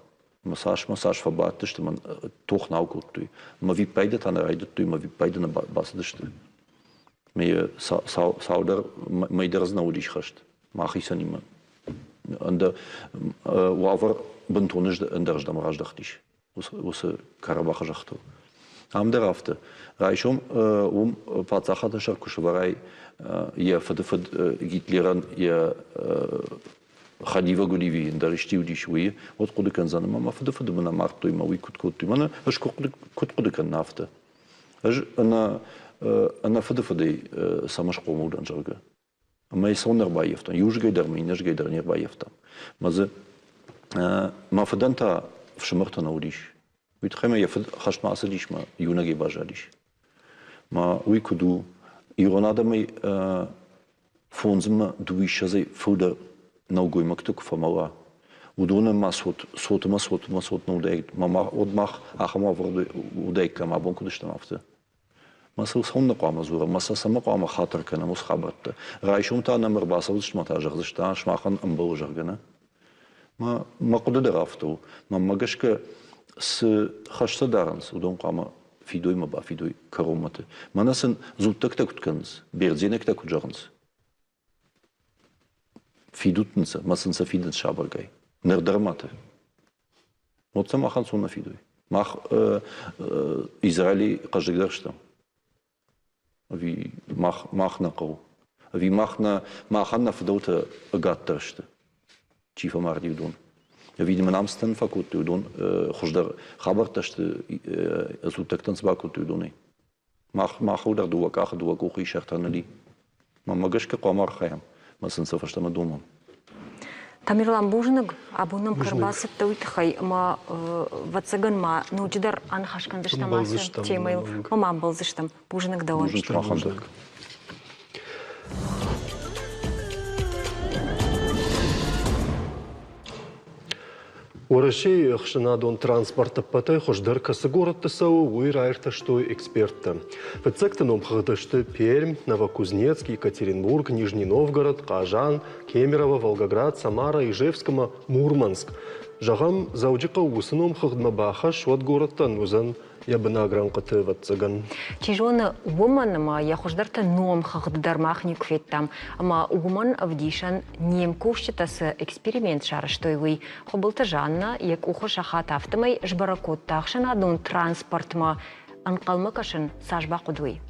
Мӕ цас мӕ цас фӕбадтысты, мӕн тох нал кодтой. Мӕ виппайды та нӕ райдыдтой, мӕ виппайды нӕ бацыдысты. Мӕ цалдӕр мӕй дӕр дзы нӕ уыдис хӕст мӕхицӕнимӕ. Ӕндӕр уавӕр бынтон ӕндӕрыздӕм раздӕхтис уыцы Карабахы зӕххытыл. Ам дӕр афтӕ. Райсом уым паддзахады сӕр куы сӕвӕрай йӕ фыдыфыд Гитлерӕн йӕ хӕдивӕг уыди ӕви ӕндӕр исти уыдис, уый, уӕд хъуыды кӕндзӕн, ӕмӕ мӕ фыдыфыды мын амардтой, мӕ уый куыд кодтой. Мӕнӕ ӕз куыд хъуыды кӕнын афтӕ. Ӕз ӕнӕ, ӕнӕ фыдыфыдӕй цӕмӕ схъомыл дӕн, зӕгъгӕ. Ӕмӕ йӕ цӕуылнӕ ӕрбаййӕфтон? Иузгӕй дӕр мӕ иннӕзгӕй дӕр не рбаййӕфтам. Мӕ дзы мӕ фыдӕн та фсымӕртӕ нӕ уыдис. Уый тыххӕй мӕ йӕ фыд хӕстмӕ ацыдис мӕ иунӕгӕй баззадис. Мӕ уый куыд у, ирон адӕмӕй фондзмӕ дыууиссӕдзӕй фылдӕр нӕлгоймӕгты куы фӕмӕла, уыдонӕн ма цот, цотмӕ цотмӕ цот нӕ уыдаид, уӕд мах ахӕм уавӕры уыдаиккам, абон куыд стӕм, афтӕ. Мӕ сыл цӕуылнӕ хъуамӕ дзурӕм, мӕ сӕ цӕмӕ хъуамӕ хатыр кӕнӕм уыцы хабӕрттӕ. Райсом та нӕм ӕрбацӕудзысты мӕ та зӕгъдзысты, а, сымахӕн ӕмбӕлы, зӕгъгӕ, нӕ? Мӕ, мӕ хъуыды дӕр афтӕ у. Мӕнмӕ гӕсгӕ, цы хӕстӕ дарынц, уыдон хъуамӕ фидой мӕ бафидой кӕронмӕты. Мӕнӕ сын дзуттӕгтӕ куыд кӕнынц, бердзенӕгтӕ куыд зӕгъынц, фидут нцӕ, мӕ сын сӕ фидынц сабыргай. Ныр дӕр ма ты. Вот сӕ махӕн цон нӕ фидуй. Мах Израили хъӕздыгдӕр стӕм. Ӕви мах, мах нӕ хъӕуы? Ӕви мах нӕ, махӕн нӕ фыдӕлтӕ ӕгаддӕр сты? Чи фӕмарди, уыдон? Ӕви мын ам цытӕн фӕкодтой, уыдон хуыздӕр хабӕрттӕ сты, дзуттӕгтӕн цы бакодтой, уыдонӕй? Мах, махыл дӕр дыууӕ къахы, дыууӕ къухы ис ӕртӕ ныли. Мӕнмӕ гӕсгӕ хъуамӕ архайӕм, мӕ сын сӕ фӕстӕмӕ домӕм. Тамерлан, бузныг, абон нӕм куы ӕрбацыдтӕ, уый тыххӕй ӕмӕ, ӕвӕццӕгӕн ма ноджыдӕр аныхас кӕндзыстӕм ацы темӕйыл ӕмӕ амбӕлдзыстӕм. Бузныг дӕуӕн. Бузныг сымахӕн дӕр. Уӕрӕсейы ӕхсӕнадон транспорт ӕппӕтӕй хуыздӕр кӕцы горӕтты цӕуы, уый раиртӕстой эксперттӕ. Фыццӕгты номхыгъды сты Пермь, Новокузнецк, Екатеринбург, Нижний Новгород, Хъазан, Кемерово, Волгоград, Самара, Ижевск ӕмӕ Мурманск. Зӕгъӕм, Дзӕуджыхъӕу уыцы номхыгъдмӕ бахӕсс, уӕд горӕттӕн уыдзӕн йӕ бынаг рӕнхъыты, ӕвӕццӕгӕн. Чи зоны, уымӕн ӕмӕ йӕ хуыздӕртӕ номхыгъд дӕр мах никуы федтам, ӕмӕ уымӕн ӕвдисӕн не мкусджытӕ цы эксперимент сарӕзтой, уый. Хуыбылты Жаннӕ йӕ къухы сахат афтӕмӕй сбӕрӕг кодта ӕхсӕнадон транспортмӕ ӕнхъӕлмӕ кӕсын цас бахъуыд, уый.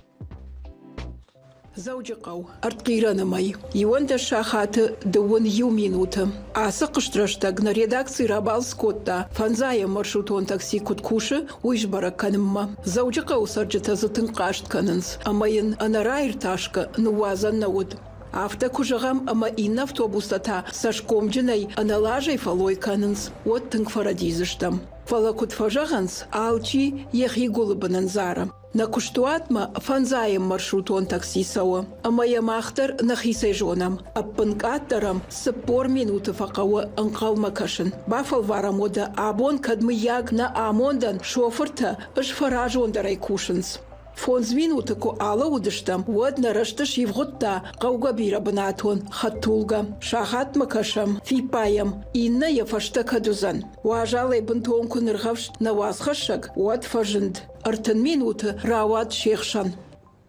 Дзӕуджыхъӕу, ӕртхъирӕны мӕй, 11 сахаты дыууын иу минуты. Ацы хъызт рӕстӕг нӕ редакци рабалц кодта, фӕндзайӕм маршрутон такси куыд кусы, уый сбӕрӕг кӕнынмӕ. Дзӕуджыхъӕуы цӕрджытӕ дзы тынг хъаст кӕнынц, ӕмӕ йын ӕнӕраиртасгӕ ныууадзӕн нӕ уыд. Афтӕ куы зӕгъӕм, ӕмӕ иннӕ автобустӕ та цӕсгомджынӕй, ӕнӕлазӕй фӕллой кӕнынц, уӕд тынг фӕрӕдидзыстӕм. Фӕлӕ куыд фӕзӕгъынц, алчи йӕхи гуылы бын ӕндзары. Нӕ куыстуатмӕ фӕндзайӕм маршрутон такси цӕуы, ӕмӕ йӕ мах дӕр нӕхицӕй зонӕм. Ӕппынкъаддӕр ӕм 40 минуты фӕхъӕуы ӕнхъӕлмӕ кӕсын. Бафӕлварӕм уӕдӕ абон кӕд мыййаг нӕ амондӕн шофыртӕ ысфӕразондӕрӕй кусынц. Фондз минуты куы алӕууыдыстӕм, уӕд нӕ рӕзты сивгъуыдта хъӕугӕ бирӕбынатон хӕдтулгӕ. Сахатмӕ кӕсӕм, фиппайӕм, иннӕ йӕ фӕстӕ кӕд уыдзӕн. Уазалӕй бынтон куы ныргъӕвст нӕ уацхӕссӕг, уӕд фӕзынд. 30 минуты рауад се хсӕн.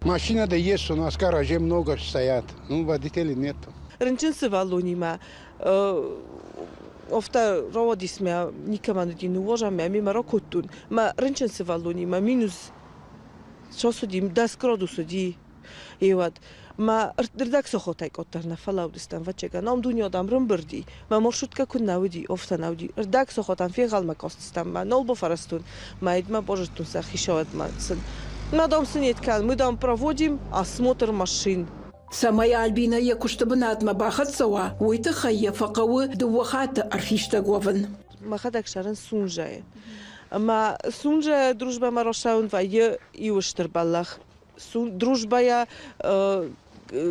Машина да есть, у нас в гараже много стоят, ну, водителей нет. Рынчын сывӕллонимӕ офта рауадис мӕ никӕмӕн уыди ныууазӕн мӕ мемӕ ракодтон. Мӕ рынчын сывӕллонимӕ минус цас уыди, 10 градус уыди. Еуӕд мӕ рдӕг сахатӕй къаддӕр нӕ фӕлӕудыстӕм, ӕвӕццӕгӕн, ам дуне адӕм рымбырди. Мӕ маршрутка куы нӕ уыди, офтӕ нӕ уыди. Рдӕг сахатӕн фенхъӕлмӕ кастыстӕм, мӕ нал бафӕрӕзтон, мӕ идмӕ базыдтон сӕ хицауадмӕ сын. Мӕ дам сын ед кӕн, мы дам проводим осмотр машин. Цӕмӕй Альбинӕ йӕ куысты бынатмӕ бахӕццӕ уа, уый тыххӕй йӕ фӕхъӕуы дыууӕ хатты ӕрфистӕг уӕвын. Мӕхӕдӕг сӕрын Сунжӕйы. Ӕмӕ Сунжӕ дружбӕмӕ рацӕуын вӕййы иу стыр бӕллӕх. Дружбӕйӕ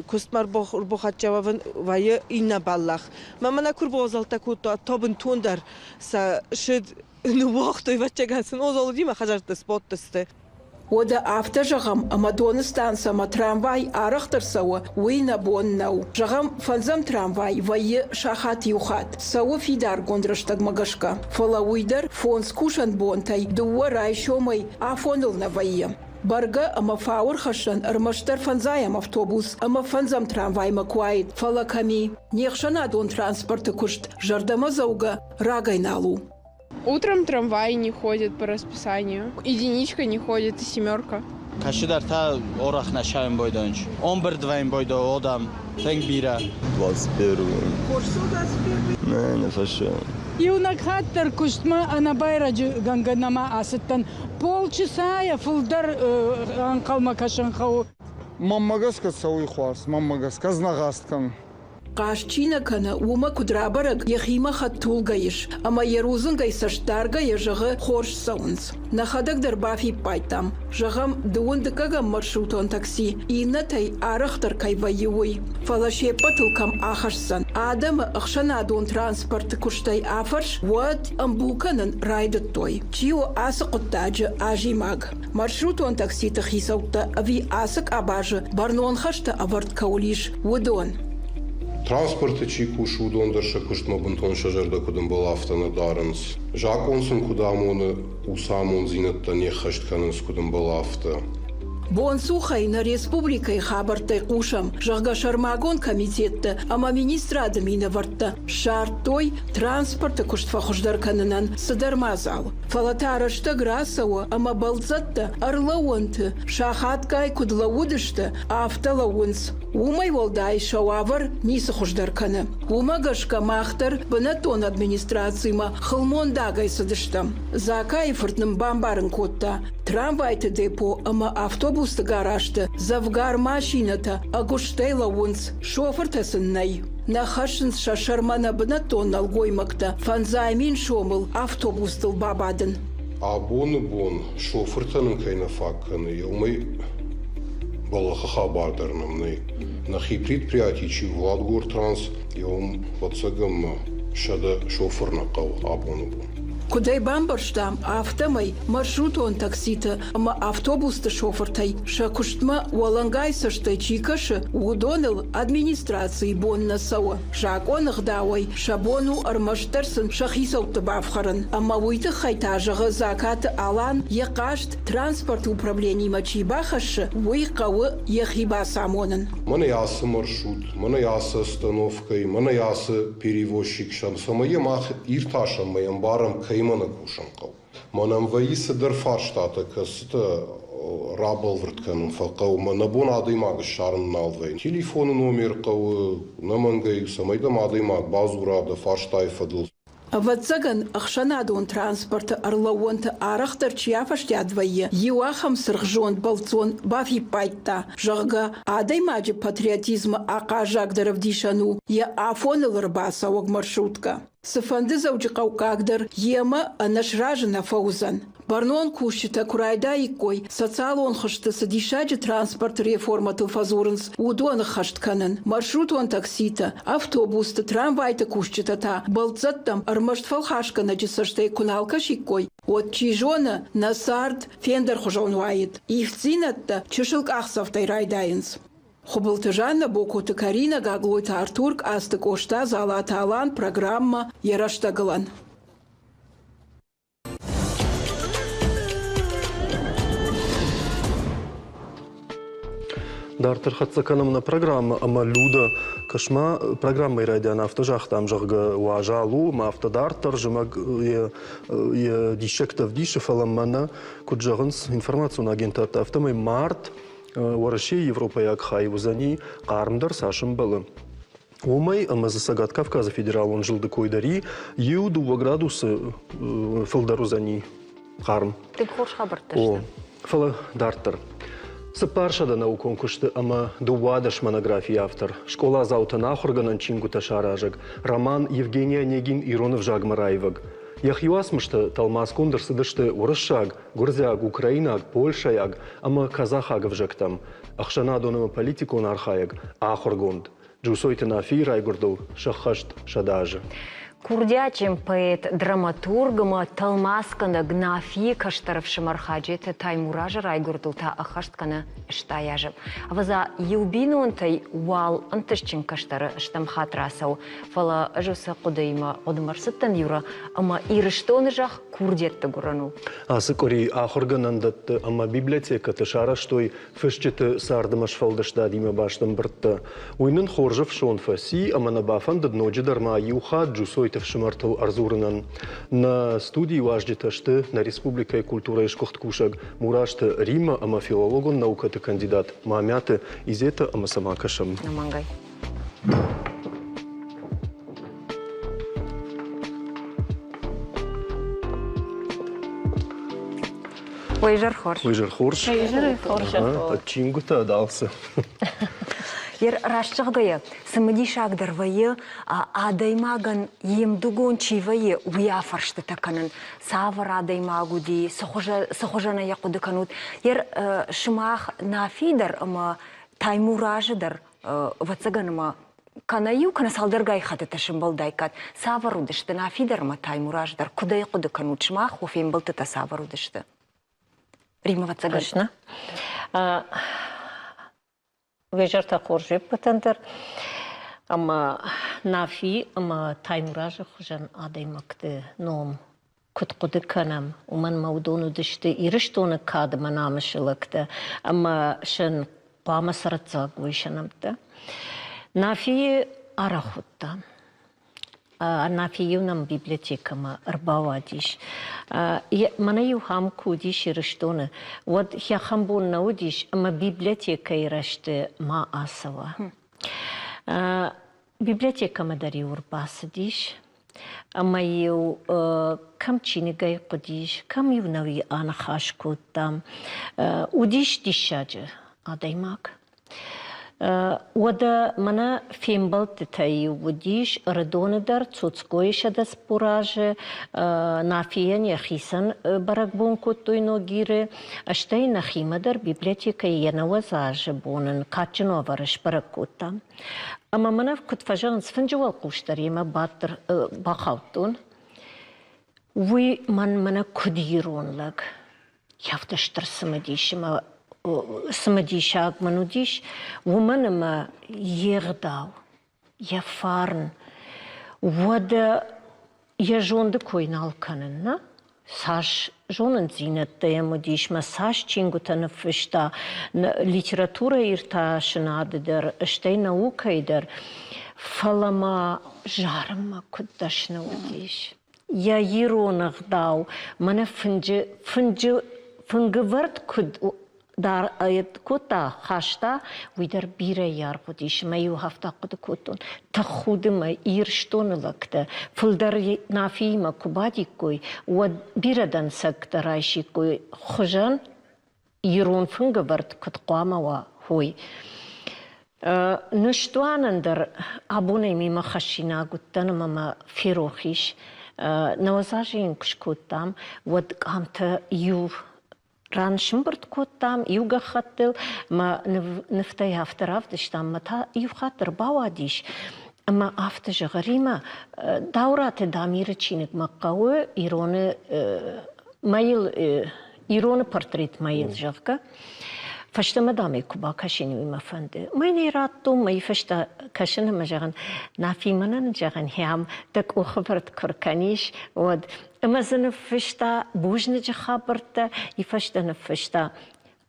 куыстмӕ ӕрбахӕццӕ уӕвын вӕййы иннӕ бӕллӕх. Мӕ мӕнӕ куы ӕрбауазӕлттӕ кодта, та бынтондӕр сӕ сыд ныууагътой, ӕвӕццӕгӕн сын озӕлыди мӕ хӕдзӕртты сбадтысты. Уӕдӕ афтӕ зӕгъӕм, ӕмӕ доны станцӕмӕ трамвай арӕхдӕр цӕуы, уый нӕ бон нӕу. Зӕгъӕм, фӕндзӕм трамвай вӕййы сахат иу хатт, цӕуы фидаргонд рӕстӕгмӕ гӕсгӕ. Фӕлӕ уый дӕр фондз кусӕн бонтӕй дыууӕ райсомӕй афоныл нӕ вӕййы. Бӕргӕ ӕмӕ фауӕрхӕссӕн ӕрмӕстдӕр фӕндзайӕм автобус ӕмӕ фӕндзӕм трамваймӕ куы уаид, фӕлӕ кӕм и? Не хсӕнадон транспорты куыст зӕрдӕмӕдзӕугӕ рагӕй нал у. Утром трамваи не ходят по расписанию. Единичка не ходит и семерка. Кӕцыдӕртӕ орах нӕ сайын бойдонч. Омбырд вӕйын бойдо одам. Тынг бирӕ. 21. Не, не фӕсӕн. Иунӕг хатт дӕр куыстмӕ ӕнӕбайрӕджы гӕнгӕ нӕма ацыдтӕн. Полчасайӕ фылдӕр ӕнхъӕлмӕ кӕсын хъӕуы. Мӕнмӕ гӕсгӕ цӕуй хуарз, мӕнмӕ гӕсгӕ ӕз нӕ гъаст кӕнун. Хъазт чи нӕ кӕны, уымӕ куыд рабӕрӕг, йӕхимӕ хӕдтулгӕ ис, ӕмӕ йӕ рудзынгӕй цӕстдаргӕйӕ зӕгъы, хорз цӕуынц. Нӕхӕдӕг дӕр бафиппайдтам, зӕгъӕм, дыууын дыккӕгӕм маршрутон такси иннӕтӕй арӕхдӕр кӕй вӕййы, уый. Фӕлӕ се ппӕтыл кӕм ахӕсдзӕн? Адӕмы ӕхсӕнадон транспорты куыстӕй афӕрс, уӕд ӕмбу кӕнын райдыдтой. Чи у ацы хъуыддаджы азимаг? Маршрутон такситы хицӕуттӕ ӕви ацы къабазы бӕрнон хӕстӕ ӕвӕрд кӕуыл ис, уыдон? Транспорты чи кусы, уыдон дӕр сӕ куыстмӕ бынтон сӕ зӕрдӕ куыд ӕмбӕлы, афтӕ нӕ дарынц. Закъон сын куыд амоны, уыцы амонддзинӕдтӕ не ххӕст кӕнынц куыд ӕмбӕлы, афтӕ. Бонцухӕй нӕ республикӕйы хабӕрттӕй хъусӕм, зӕгъгӕ, сӕрмагонд комитеттӕ ӕмӕ министрады минӕвӕрттӕ ссардтой транспорты куыст фӕхуыздӕр кӕнынӕн цыдӕр мадзал. Фӕлӕ та рӕстӕг рацӕуы ӕмӕ бӕлццӕттӕ ӕрлӕууӕнты сахатгай куыд лӕууыдысты, афтӕ лӕууынц. Уымӕй уӕлдай сӕ уавӕр ницы хуыздӕр кӕны. Уымӕ гӕсгӕ мах дӕр бынӕттон администрацимӕ хылмондагӕй цыдыстӕм. Закайы фырт нын бамбарын кодта, трамвайты депо ӕмӕ автобусты гаражты дзӕвгар машинӕтӕ ӕгуыстӕй лӕууынц, шофыртӕ сын нӕй. Нӕ хӕссынц сӕ сӕрмӕ нӕ бынӕттон нӕлгоймӕгтӕ 5000 сомыл автобустыл бабадын. Абоны бон шофыртӕ нын кӕй нӕ фаг кӕны, уымӕй бӕллӕхы хабар дӕр нӕм нӕй. Нӕхи предприяти чи Владгортранс, уым, ӕвӕццӕгӕн, 100 шофыр нӕ хъӕуы абоны бон. Куыд ӕй бамбӕрстам, афтӕмӕй маршрутон такситы ӕмӕ автобусты шофыртӕй сӕ куыстмӕ уӕлӕнгай цӕстӕй чи кӕсы, уыдоныл администрацийы бон нӕ цӕуы. Закъоны гъдауӕй сӕ бон у ӕрмӕстдӕр сын сӕ хицӕутты бафхӕрын. Ӕмӕ уый тыххӕй та, зӕгъы Закаты Алан, йӕ хъаст транспорты управленимӕ чи бахӕссы, уый хъӕуы йӕхи бацамонын. Мӕнӕ ацы маршрут, мӕнӕ ацы остановкӕйы, мӕнӕ ацы перевозчик сӕм, цӕмӕй йӕ мах иртасӕм ӕмӕ ӕмбарӕм, кӕимӕ нӕ кусын хъӕуы. Мӕнӕн вӕййы цыдӕр фарстатӕ, кӕцытӕ рабӕлвырд кӕнын фӕхъӕуы. Мӕ нӕ бон адӕймаг ссарын нал вӕййы. Телефоны номер хъӕуы ӕнӕмӕнгӕй, цӕмӕй дӕм адӕймаг бадзура дӕ фарстайы фӕдыл. Ӕвӕццӕгӕн, ӕхсӕнадон транспорты ӕрлӕууӕнты арӕхдӕр чи афӕстиат вӕййы, иу ахӕм цыргъзонд бӕлццон бафиппайдта, зӕгъгӕ, адӕймаджы патриотизмы ахъаззагдӕр ӕвдисӕн у йӕ афоныл ӕрбацӕуӕг маршруткӕ. Цыфӕнды дзӕуджыхъӕуккаг дӕр йемӕ ӕнӕсразы нӕ фӕуыдзӕн. Бӕрнон кусджытӕ куы райдаиккой, социалон хызты цы диссаджы транспорты реформӕтыл фӕдзурынц, уыдоны ххӕст кӕнын. Маршрутон такситӕ, автобусты, трамвайты кусджытӕ та бӕлццӕттӕм ӕрмӕст фӕлхасгӕнӕджы цӕстӕй куы нал кӕсиккой, уӕд, чи зоны, нӕ цард фендӕрхуызон уаид. Ивддзинӕдтӕ чысыл къахдзӕфтӕй райдайынц. Хуыбылты Жаннӕ, Бокоты Каринӕ, Гаглойты Артур, Къацты Къоста, Дзалаты Алан, программӕ «Йӕ рӕстӕгылӕн». Дарддӕр хӕццӕ кӕнӕм нӕ программӕ ӕмӕ Люда, кӕс-ма, программӕйы райдиан афтӕ загътам, зӕгъгӕ, уазал у, ӕмӕ афтӕ дарддӕр зымӕг йӕ диссӕгтӕ ӕвдисы, фӕлӕ мӕнӕ, куыд зӕгъынц информацион агентадтӕ, афтӕмӕй март Уӕрӕсейы европӕйаг хай уыдзӕни хъармдӕр цас ӕмбӕлы, уымӕй ӕмӕ дзы Цӕгат Кавказы федералон зылды кой дӕр и, 1-2 градусы фылдӕр уыдзӕни хъарм. Тынг хорз хабӕрттӕ сты. Фӕлӕ дарддӕр. 400 наукон куысты ӕмӕ 12 монографийы автор, скъоладзаутӕн ахуыргӕнӕн чингуытӕ саразӕг роман Евгений Онегин ирон ӕвзагмӕ раивӕг. Йӕхи уацмыстӕ тӕлмацгонд ӕрцыдысты уырыссаг, гуырдзиаг, украинаг, польшӕйаг ӕмӕ казахаг ӕвзӕгтӕм, ӕхсӕнадон ӕмӕ политикон архайӕг, ахуыргонд. Джусойты Нафийы райгуырдыл сӕххӕст 100 азы. Курдиатджын поэт, драматург ӕмӕ тӕлмацгӕнӕг Нафийы кӕстӕр ӕфсымӕр Хаджеты Таймуразы райгуырдыл та ӕххӕст кӕны 80 азы. Ӕвӕдза, иу бинонтӕй уал ӕнтыстджын кӕстӕры стӕм хатт рацӕуы, фӕлӕ ӕз уыцы хъуыдыимӕ хъуыдымӕ рцыдтӕн, Юра, ӕмӕ Ирыстоны зӕхх курдиӕтты гуырӕн у. Ацы къуыри ахуыргӕнӕндӕтты ӕмӕ библиотекӕты сарӕзтой фысджыты цард ӕмӕ сфӕлдыстадимӕ баст ӕмбырдтӕ. Уый нын хорз ӕфсон фӕци ӕмӕ нӕ бафӕндыд ноджыдӕр ма иу хатт Джусойты ӕфсымӕртыл ӕрдзурынӕн. Нӕ студийы уазджытӕ сты нӕ республикӕйы культурӕйы сгуыхт кусӕг Мурасты Риммӕ ӕмӕ филологон наукӕты кандидат Мамиаты Изетӕ ӕмӕ сӕ ма кӕсӕм. Нӕмӕнгӕй. Уый изӕр хорз. Уый изӕр хорз. Уый изӕр хорз. Чингуытӕ далцы. Раст зӕгъгӕйӕ, цымыдисагдӕр вӕййы, адӕймагӕн йе мдугон чи вӕййы, уый афӕрстытӕ кӕнын. Цавӕр адӕймаг уыди, цы хуызӕнӕй йӕ хъуыды кӕнут. Сымах Нафи дӕр ӕмӕ Таймуразы дӕр ӕвӕццӕгӕн ӕмӕ кӕнӕ иу, кӕнӕ цалдӕргай хӕттыты сӕмбӕлдаиккат. Цавӕр уыдысты Нафи дӕр ӕмӕ Таймураз дӕр? Куыд ӕй хъуыды кӕнут сымах, уӕ фембӕлдтытӕ цавӕр уыдысты? Римма, ӕвӕццӕгӕн. Точно. Уе хорз еппӕтӕн дӕр. Ӕмӕ Нафи ӕмӕ Таймуразы хуызӕн адӕймӕгты ном куыд хъуыды кӕнӕм, уымӕн ӕмӕ уыдон уыдысты Ирыстоны кад ӕмӕ намысы лӕгтӕ ӕмӕ сын хъуамӕ цӕрӕццаг уой сӕ нӕмттӕ. Нафийы арӕх уыдта. Нафи-иу нӕм библиотекӕмӕ ӕрбауадис. Мӕнӕ-иу ахӕм куы уыдис Ирыстоны, уӕд ахӕм бон нӕ уыдис, ӕмӕ библиотекӕйы рӕзты ма ацӕуа. Библиотекӕмӕ дӕр-иу ӕрбацыдис ӕмӕ-иу кӕм чиныгӕй хъуыдис, кӕм-иу нӕуи аныхас кодтам. Уыдис диссаджы адӕймаг. Уӕдӕ мӕнӕ фембӕлдтытӕ-иу уыдис Ӕрыдоны дӕр Цоцкойы 140 азы, Нафийӕн йӕхицӕн бӕрӕгбон кодтой Ногиры, стӕй нӕхимӕ дӕр библиотекӕйы йӕ 90 азы бон ын кадджын уавӕры сбӕрӕг кодтам. Ӕмӕ мӕнӕ куыд фӕзӕгъынц, фынджы уӕлхъус дӕр йемӕ бадт бахаудтон. Уый мӕн мӕнӕ куыд ирон лӕг, афтӕ стыр цымыдис ӕмӕ цымыдисаг мын уыдис, уымӕн ӕмӕ йе гъдау, йӕ фарн, уӕдӕ йӕ зонды кой нал кӕнын, нӕ? Цас зонындзинӕдтӕ йӕм уыдис мӕ цас чингуытӕ ныффыста литературӕ иртасынады дӕр, стӕй наукӕйы дӕр, фӕлӕ ма зарынмӕ куыд дӕсны уыдис. Йӕ ирон ӕгъдау мӕнӕ фынджы, фынджы фынгывӕрд куыд дӕр кодта, хаста, уый дӕр бирӕ аргъ уыдис ӕмӕ-иу афтӕ хъуыды кодтон, тӕхуды мӕ Ирыстоны лӕгтӕ фылдӕр Нафиимӕ куы бадиккой, уӕд бирӕ дӕнцӕгтӕ райсиккой хуызӕн ирон фынгӕвӕрд куыд хъуамӕ уа, уый. Ныстуанӕн дӕр абонӕй мемӕ хӕссинаг уыдтӕн ӕмӕ мӕ ферох ис. 90 азы йын куы скодтам, уӕд къамтӕ иу ран сымбырд кодтам иу гӕххӕттыл, мӕ нывтӕй афтӕ равдыстам, мӕ та иу хатт ӕрбауадис ӕмӕ афтӕ зӕгъы, Римӕ, Дауыраты Дамиры чиныгмӕ хъӕуы ироны мӕйыл ироны портрет мӕйыл, зӕгъгӕ. Фӕстӕмӕ дам ӕй куы бакӕсин, уый мӕ фӕнды. Мӕй нӕ радтон, мӕйы фӕстӕ кӕсын ӕмӕ зӕгъын, Нафи мӕнӕн, зӕгъын, хӕм дӕ къухы вӕрд куы ркӕнис, уӕд. Ӕмӕ дзы ныффыста бузныджы хабӕрттӕ, и фӕстӕ ныффыста,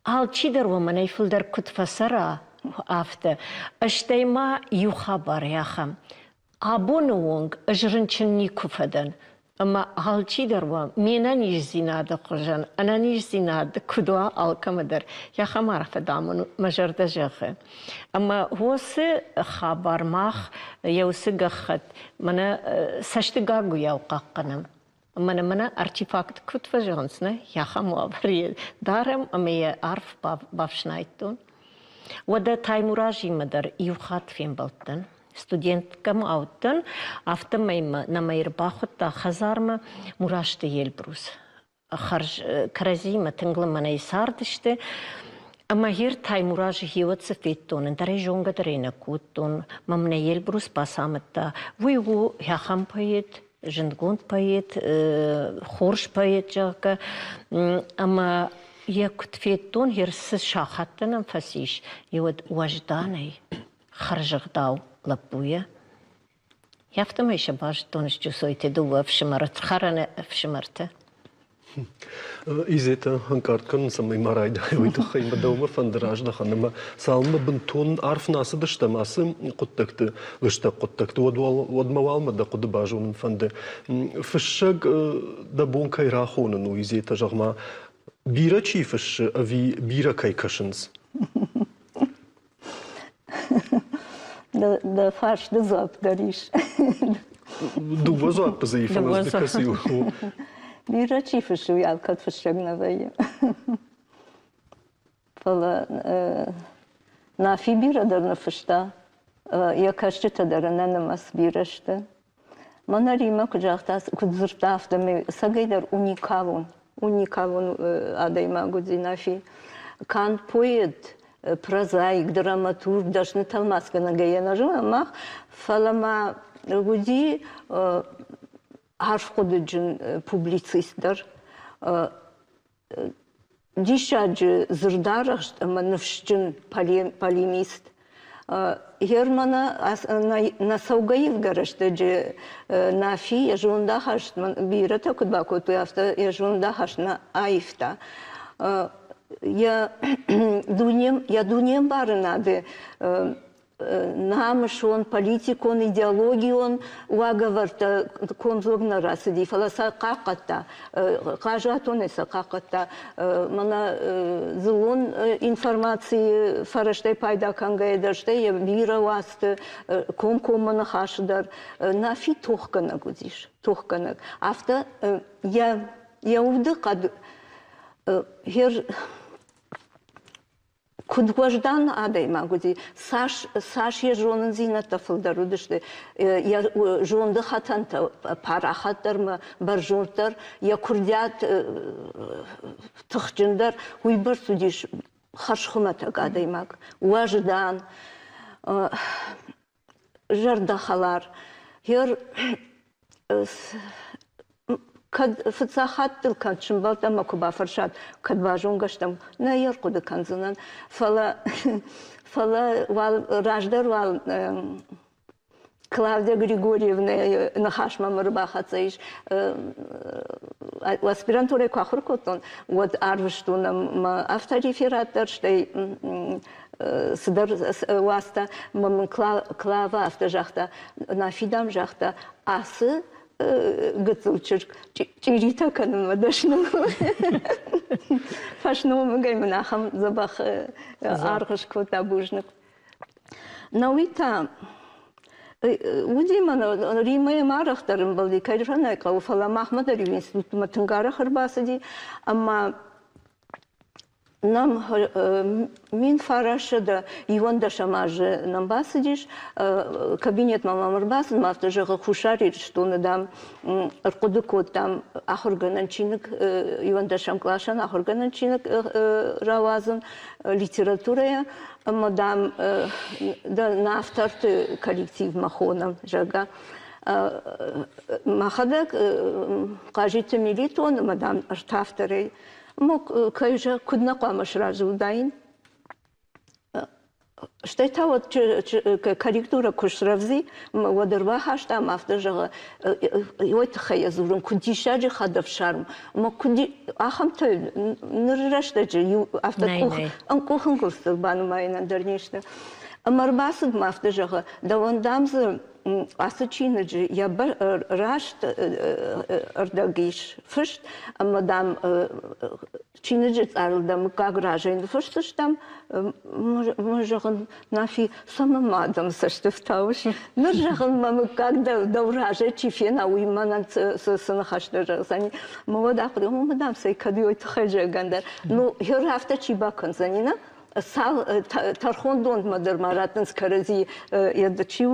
алчидӕр уӕ мӕнӕй фылдӕр куыд фӕцӕра, афтӕ. Стӕй ма иу хабар ахӕм. Абоны онг ӕз рынчын никуы фӕдӕн, ӕмӕ алчидӕр уӕ ме нӕниздзинады хуызӕн ӕнӕниздзинад куыд уа алкӕмӕ дӕр, ахӕм арфӕ дам мӕ зӕрдӕ зӕгъы. Ӕмӕ уыцы хабар мах йӕ уыцы гӕххӕтт мӕнӕ цӕсты гагуыйау хъахъхъӕнӕм. Мӕнӕ мӕнӕ артефакт куыд фӕзӕгъынц, нӕ, ахӕм уавӕр дарӕм ӕмӕ йӕ арф бафснайдтон. Уӕдӕ Таймуразимӕ дӕр иу хатт фембӕлдтӕн. Студенткӕм уыдтӕн, афтӕмӕй мӕ нӕм ӕрбахуыдта хӕдзармӕ Мурасты Эльбрус. Хӕрз кӕрӕдзиимӕ тынг лымӕнӕй цардысты. Ӕмӕ гьер Таймуразы хиуӕт цы федтон, ӕндӕр ӕй зонгӕ дӕр ӕй нӕ кодтон, мӕ мын ӕй Эльбрус бацамыдта. Уый у ахӕм поэт, зындгонд поэт, хорз поэт, зӕгъгӕ. Ӕмӕ йӕ куыд федтон, гьер цы сахаттӕ нӕм фӕцис, уӕд уӕзданӕй, хӕрзӕгъдау лӕппуйӕ. Афтӕмӕй сӕ базыдтон Джусойты дыууӕ ӕфсымӕры, хӕрӕны ӕфсымӕртӕ. Изетӕ ӕнкъард кӕнын, цӕмӕй ма райдай, уый тыххӕй мӕ дӕумӕ фӕнды раздӕхын ӕмӕ цалынмӕ бынтон арф нӕ ацыдыстӕм ацы хъуыддӕгты, лыстӕг хъуыддӕгты, уӕдмӕ уал мӕ дӕ хъуыды базонын фӕнды. Фыссӕг дӕ бон кӕй рахонын у, Изетӕ, зӕгъ-ма, бирӕ чи фыссы ӕви бирӕ кӕй кӕсынц? Дӕ фарсты дзуапп дӕр ис. Дыууӕ дзуаппы дзы и, фӕлӕ дзы кӕцы у? Бирӕ чи фыссы, уый алкӕд фыссӕг нӕ вӕййы. Фӕлӕ Нафи бирӕ дӕр ныффыста, йӕ кӕсджытӕ дӕр ӕнӕнымӕц бирӕ сты. Мӕнӕ Римӕ куыд загъта, куыд дзырдта, афтӕмӕй ӕцӕгӕйдӕр уникалон, уникалон адӕймаг уыди Нафи. Канд поэт, прозаик, драматург, дӕсны тӕлмацгӕнӕгӕй йӕ нӕ зонӕм мах, фӕлӕ ма уыди арфхъуыдыджын публицист дӕр, диссаджы дзырдарӕхст ӕмӕ ныфсджын полемист. Германы нӕ цӕугӕ ивгӕ рӕстӕджы Нафи йӕ зондахаст бирӕтӕ куыд бакодтой, афтӕ йӕ зондахаст нӕ аивта. Йӕ дунеӕмбарынады намысон, политикон, идеологион уагӕвӕрдтӕ комдзог нӕ рацыди, фӕлӕ сӕ хъахъхъӕдта, хъазуатонӕй сӕ хъахъхъӕдта. Мӕнӕ дзыллон информацийы фӕрӕзтӕй пайда кӕнгӕйӕ дӕр, стӕй йӕ бирӕ уацты комкоммӕ ныхасы дӕр Нафи тохгӕнӕг уыдис, тохгӕнӕг. Афтӕ йӕ йӕ удыхъӕд куыд уӕздан адӕймаг уыди, цас, цас йӕ зонындзинӕдтӕ фылдӕр уыдысты, йӕ зонды хӕтӕнтӕ парахатдӕр мӕ бӕрзонддӕр, йӕ курдиат тыхджындӕр, уыйбӕрц уыдис хӕрзхуымӕтӕг адӕймаг, уӕздан, зӕрдӕхӕлар. Гьер кӕд фыццаг хатт дыл кӕд сымбӕлд ӕмӕ куы бафӕрсат, кӕд базонгӕ стӕм, нӕ йӕ ӕрхъуыды кӕндзынӕн. Фӕлӕ, фӕлӕ уал раздӕр уал Клавдия Григорьевнӕйы ныхасмӕ мӕ ӕрбахӕццӕ ис. Аспирантурӕйы куы ахуыр кодтон, уӕд арвыстон мӕ автореферат дӕр, стӕй цыдӕр уацтӕ мӕ мын Клава афтӕ загъта, Нафи, дам, загъта, ацы гыццыл чызг чъиритӕ кӕнынмӕ дӕсны у. Фӕсномыгӕй мын ахӕм дзӕбӕх аргъ скодта, бузныг. Науи та уыди мӕнӕ Римӕйы ма арӕхдӕр ӕмбӕлди, кӕй зӕгъын ӕй хъӕуы, фӕлӕ махмӕ дӕр иу институтмӕ тынг арӕх ӕрбацыди ӕмӕ нӕм 1921 азы нӕм бацыдис, кабинетмӕ мӕм ӕрбацыд, мӕ афтӕ зӕгъы, Хуссар Ирыстоны, дам, ӕрхъуыды кодтам ахуыргӕнӕн чиныг, иуӕндӕсӕм къласӕн ахуыргӕнӕн чиныг рауадзын литературӕйӕ, ӕмӕ, дам, дӕ нӕ авторты коллективмӕ хонӕм, зӕгъгӕ. Мӕхӕдӕг Хъазиты Мелитон ӕмӕ, дам, ӕртӕ авторӕй кӕй куыд нӕ хъуамӕ сразы уыдаин. Стӕй та уӕд корректурӕ куы срӕвдзи, уӕд ӕрбахастам, афтӕ зӕгъы, уой тыххӕй йӕ дзурын, куыд диссаджы хӕдӕфсарм, ӕмӕ куыд ахӕмтӕ ныры рӕстӕджы иу афтӕ къухынгуылдзтыл банымайынӕн дӕр не сты. Ӕмӕ ӕрбацыд мӕ афтӕ зӕгъы, дӕуӕн, дам, дзы ацы чиныджы йӕ раст ӕрдӕг ис фыст, ӕмӕ, дам, чиныджы цъарыл дӕ мыггаг разӕй ныфысдзыстӕм. Мӕ зӕгъын, Нафи, цӕмӕн ма адӕм цӕсты фтауыс? Ныр, зӕгъын, мӕ мыггаг дӕу разӕй чи фена, уый мӕнӕн цы ныхӕстӕ зӕгъдзӕни. Мӕ уӕд ахъуыды, омӕ, дам, цӕй кӕд уый тыххӕй зӕгъгӕн дӕр. Ну, гьер афтӕ чи бакӕндзӕни, нӕ? Цал тӕрхондонмӕ дӕр ма раттынц кӕрӕдзи, чи у,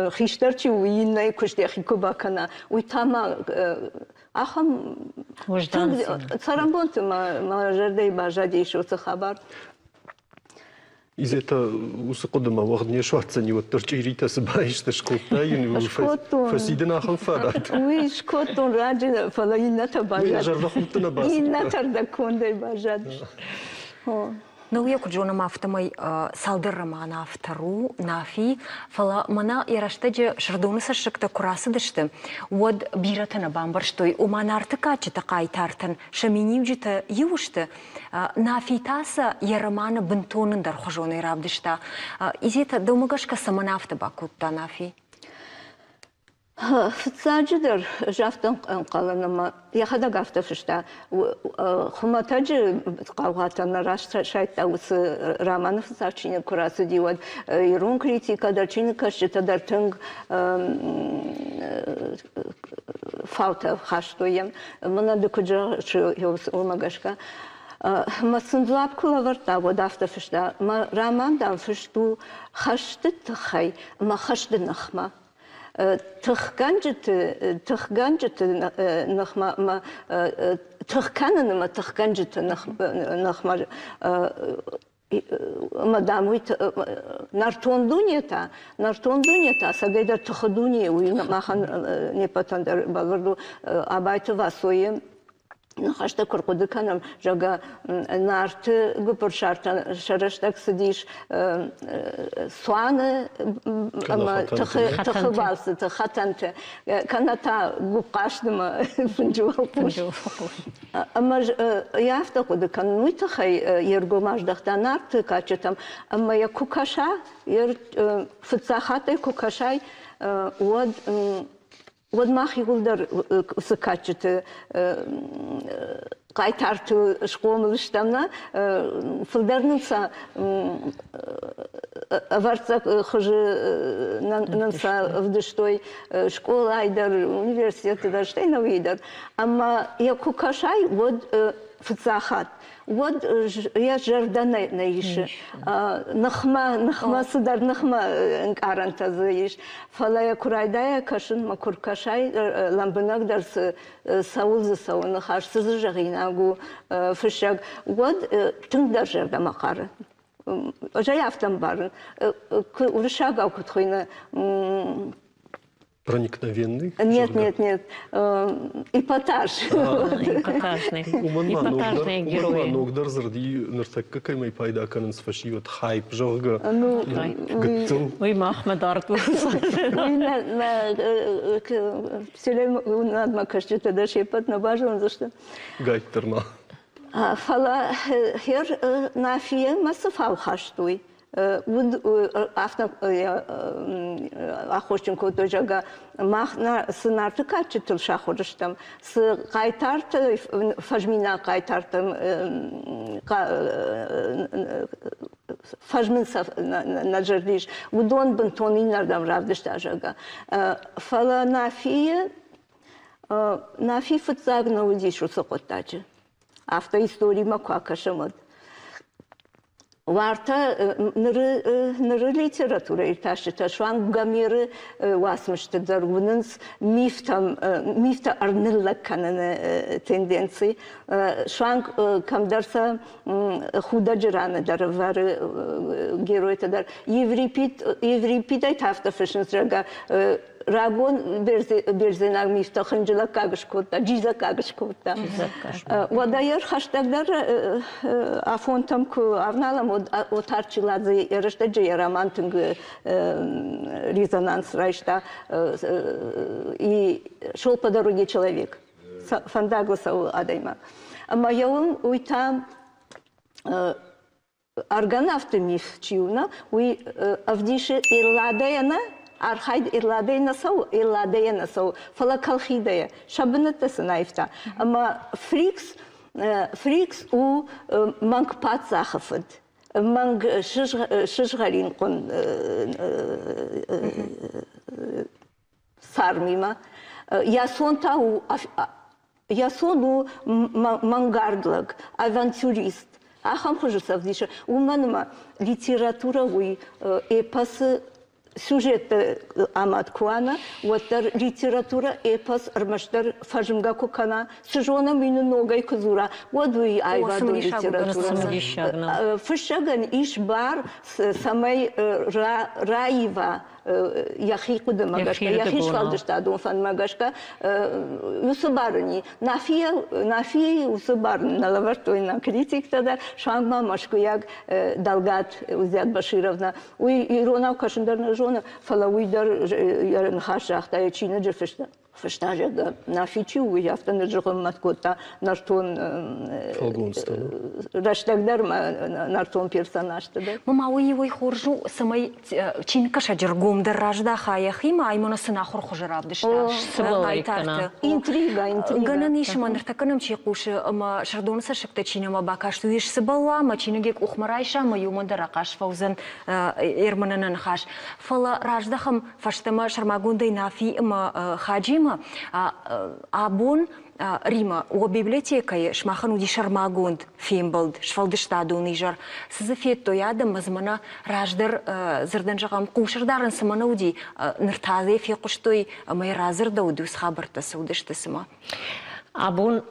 хистӕр чи у, иннӕйы куыст йӕхи куы бакӕна, уый та ма ахӕм цӕрӕнбонты мӕ зӕрдӕйы баззадис уыцы хабар. Изетӕ уыцы хъуыдымӕ уӕгъд не суадздзӕни, уӕддӕр чъиритӕ цы баисты, скодта йын фӕци дын ахӕм фадат. Уый скодтон раджы, фӕлӕ иннӕтӕ баззад. Зӕрдӕхудты нӕ бацыд. Иннӕтӕ рдӕгкондӕй баззадысты. Ну, йӕ куыд зонӕм, афтӕмӕй цалдӕр романы автор у Нафи, фӕлӕ мӕнӕ йӕ рӕстӕджы Сырдоны цӕссыгтӕ куы рацыдысты, уӕд бирӕтӕ нӕ бамбӕрстой, ома Нарты кадджыты хъайтартӕн сӕ миниуджытӕ иу сты, Нафи та сӕ йӕ романы бынтон ӕндӕрхуызонӕй равдыста. Изетӕ, дӕумӕ гӕсгӕ цӕмӕн афтӕ бакодта Нафи? Фыццаджыдӕр ӕз афтӕ ӕнхъӕлын, ӕмӕ йӕхӕдӕг афтӕ фыста, хуымӕтӕджы хъаугъатӕ нӕ раст сайдта уыцы романы фыццаг чиныг куы рацыди, уӕд ирон критикӕ дӕр, чиныгкӕсджытӕ дӕр тынг фаутӕ хастой йӕм. Мӕнӕ ды куыд зӕгъыс, уымӕ гӕсгӕ. Мӕ сын дзуапп куы лӕвӕрдта, уӕд афтӕ фыста: мӕ роман, дам, фыст у хӕсты тыххӕй ӕмӕ хӕсты ныхмӕ. Тыхгӕнджыты тыхгӕнджыты ныхмӕ ӕмӕ тых кӕнын ӕмӕ тыхгӕнджыты ныхмӕ ӕмӕ дам уый нӕртон дуне та нӕртон дуне та ӕцӕгӕйдӕр тыхы дуне уый махӕн не ппӕтӕн дӕр бӕлвырд у Абайты Васойы ныхӕстӕ куы рхъуыды кӕнӕм, зӕгъгӕ, Нарты гуыппырсартӕн сӕ рӕстӕг цыдис цуаны ӕмӕ тыхы балцыты, хӕтӕнты, кӕнӕ та гуыпхъасдымӕ фынджы уӕлхъус. Ӕмӕ йӕ афтӕ хъуыды кӕнын, уый тыххӕй йе ргом аздӕхта Нарты кадджытӕм, ӕмӕ йӕ куы кӕса, фыццаг хатт ӕй куы кӕсай, уӕд уӕд мах иууылдӕр уыцы кадджыты хъайтарты схъомыл стӕм нӕ, фылдӕр нын сӕ ӕвӕрццаг хуызы нын сӕ ӕвдыстой скъолайы дӕр, университеты дӕр, стӕй науийы дӕр. Ӕмӕ йӕ куы кӕсай, уӕд фыццаг хатт уӕд йӕ зӕрдӕ нӕ исы. Ныхмӕ, ныхмӕ цыдӕр ныхмӕ ӕнкъарӕнтӕ дзы ис. Фӕлӕ йӕ куы райдайа кӕсын, мӕ куы ркӕсай, лӕмбынӕгдӕр цы цӕуыл дзы цӕуы ныхас, цы дзы зӕгъинаг у фыссӕг, уӕд тынгдӕр зӕрдӕмӕ хъары. Ӕз ӕй афтӕ ӕмбарын, уырыссагау куыд хуыйны, Проникновенный? Нет, нет, нет. Эпатаж. Эпатажный. Уымӕн ма ногдӕр дзырд и ныртӕккӕ кӕмӕй пайда кӕнынц фӕсивӕд хайп, зӕгъгӕ. Ну, гыццыл. Уый махмӕ дард Уый нӕ телеуынынадмӕ кӕсджытӕ дӕр се ппӕт нӕ базондзысты. Гайддӕр ма. Фӕлӕ хер Нафийӕ цы фау хастой, уыд афтӕ аххосджын кодтой, зӕгъгӕ, мах цы Нарты кадджытыл сахуыр стӕм, цы хъайтарты, фӕзминаг хъайтартӕм фӕзмын сӕ нӕ зӕрды ис, уыдон бынтон иннӕрдӕм равдыста, зӕгъгӕ. Фӕлӕ Нафийы Нафи фыццаг нӕ уыдис уыцы хъуыддаджы. Афтӕ историмӕ куы акӕсӕм, уӕд. Уартӕ ныры, ныры литературӕ иртасджытӕ суанг Гомеры уацмысты дӕр уынынц мифтӕм, мифтӕ ӕрныллӕг кӕныны тенденци. Суанг кӕмдӕр сӕ худӕджы раны дӕр ӕвӕры геройтӕ дӕр. Еврипид, Еврипидӕй та афтӕ фыссынц, зӕгъгӕ, рагон бердзенаг мифтӕ хынджылӕггаг скодта, джизӕггаг скодта. Уӕдӕ йӕ хӕстӕгдӕр афонтӕм куы ӕвналӕм, уӕд Отар Чиладзе йӕ рӕстӕджы йӕ роман тынг резонанс райста и «Шел по дороге человек», фӕндагыл цӕуы адӕймаг. Ӕмӕ йӕ уым уый та Аргонавты миф чи у, нӕ, уый ӕвдисы Элладӕйӕ нӕ, архайд Элладӕйӕ нӕ цӕуы, Элладӕйӕ нӕ цӕуы, фӕлӕ Колхидӕйӕ, сӕ бынӕттӕ сын аивта. Ӕмӕ Фрикс, Фрикс у мӕнг паддзахы фыд, мӕнг сызгъӕрин хъуын цармимӕ. Ясон та у Ясон у мӕнгард лӕг, авантюрист. Ахӕм хуызы сӕ ӕвдисы. Уымӕн ӕмӕ литературӕ уый эпосы сюжеттӕ амад куы уа, нӕ, уӕддӕр литературӕ, эпос ӕрмӕстдӕр фӕзмгӕ куы кӕна, цы зонӕм, уый нын ногӕй куы дзура, уӕд уый аивадон литературӕ. Фыссӕгӕн ис бар, цӕмӕй раива йӕхи хъуыдымӕ гӕсгӕ, йӕхи сфӕлдыстадон фӕндмӕ гӕсгӕ уыцы бар ын и. Нафийы уыцы бар нӕ лӕвӕрдтой нӕ критиктӕ дӕр, суанг ма мӕскуыйаг Далгат Узиат Башировна. Уый иронау кӕсын дӕр нӕ зоны, фӕлӕ уый дӕр йӕ ныхас загъта, йӕ чиныджы фыста. Фыста, зӕгъгӕ, Нафи чи у, уый афтӕ ныззыгъуыммӕ кодта нӕртон фӕлгонцтӕ. Рӕстӕг дӕр ма нӕртон персонажты дӕр. Мама, уый уый хорз у, цӕмӕй чиныгкӕсӕджы ргом дӕр раздаха йӕхимӕ, аймӕ сын ахуыр хуызы равдыста хъайтарты. Интрига, интрига. Гӕнӕн ис, ӕмӕ ныртӕккӕ нӕм чи хъусы ӕмӕ Сырдоны цӕссыгтӕ чи нӕма бакаст, уый сцыбӕла ӕмӕ чиныг йӕ къухмӕ райса ӕмӕ иумӕ дӕр ахъаз фӕуыдзӕн Ерманӕн ныхас. Фӕлӕ раздӕхӕм фӕстӕмӕ сӕрмагондӕй Нафи ӕмӕ Хаджимӕ. Абон Рима, уӕ библиотекӕйы сымахӕн уыди сӕрмагонд фембӕлд, сфӕлдыстадон изӕр. Цы дзы федтой адӕм ӕмӕ дзы мӕнӕ раздӕр дзырдӕн зӕгъӕм, хъусырдарын цымӕ нӕ уыди, ныр та дзы фехъуыстой ӕмӕ йӕ радзырдӕуыд уыцы хабӕрттӕ цы уыдысты цымӕ? Абон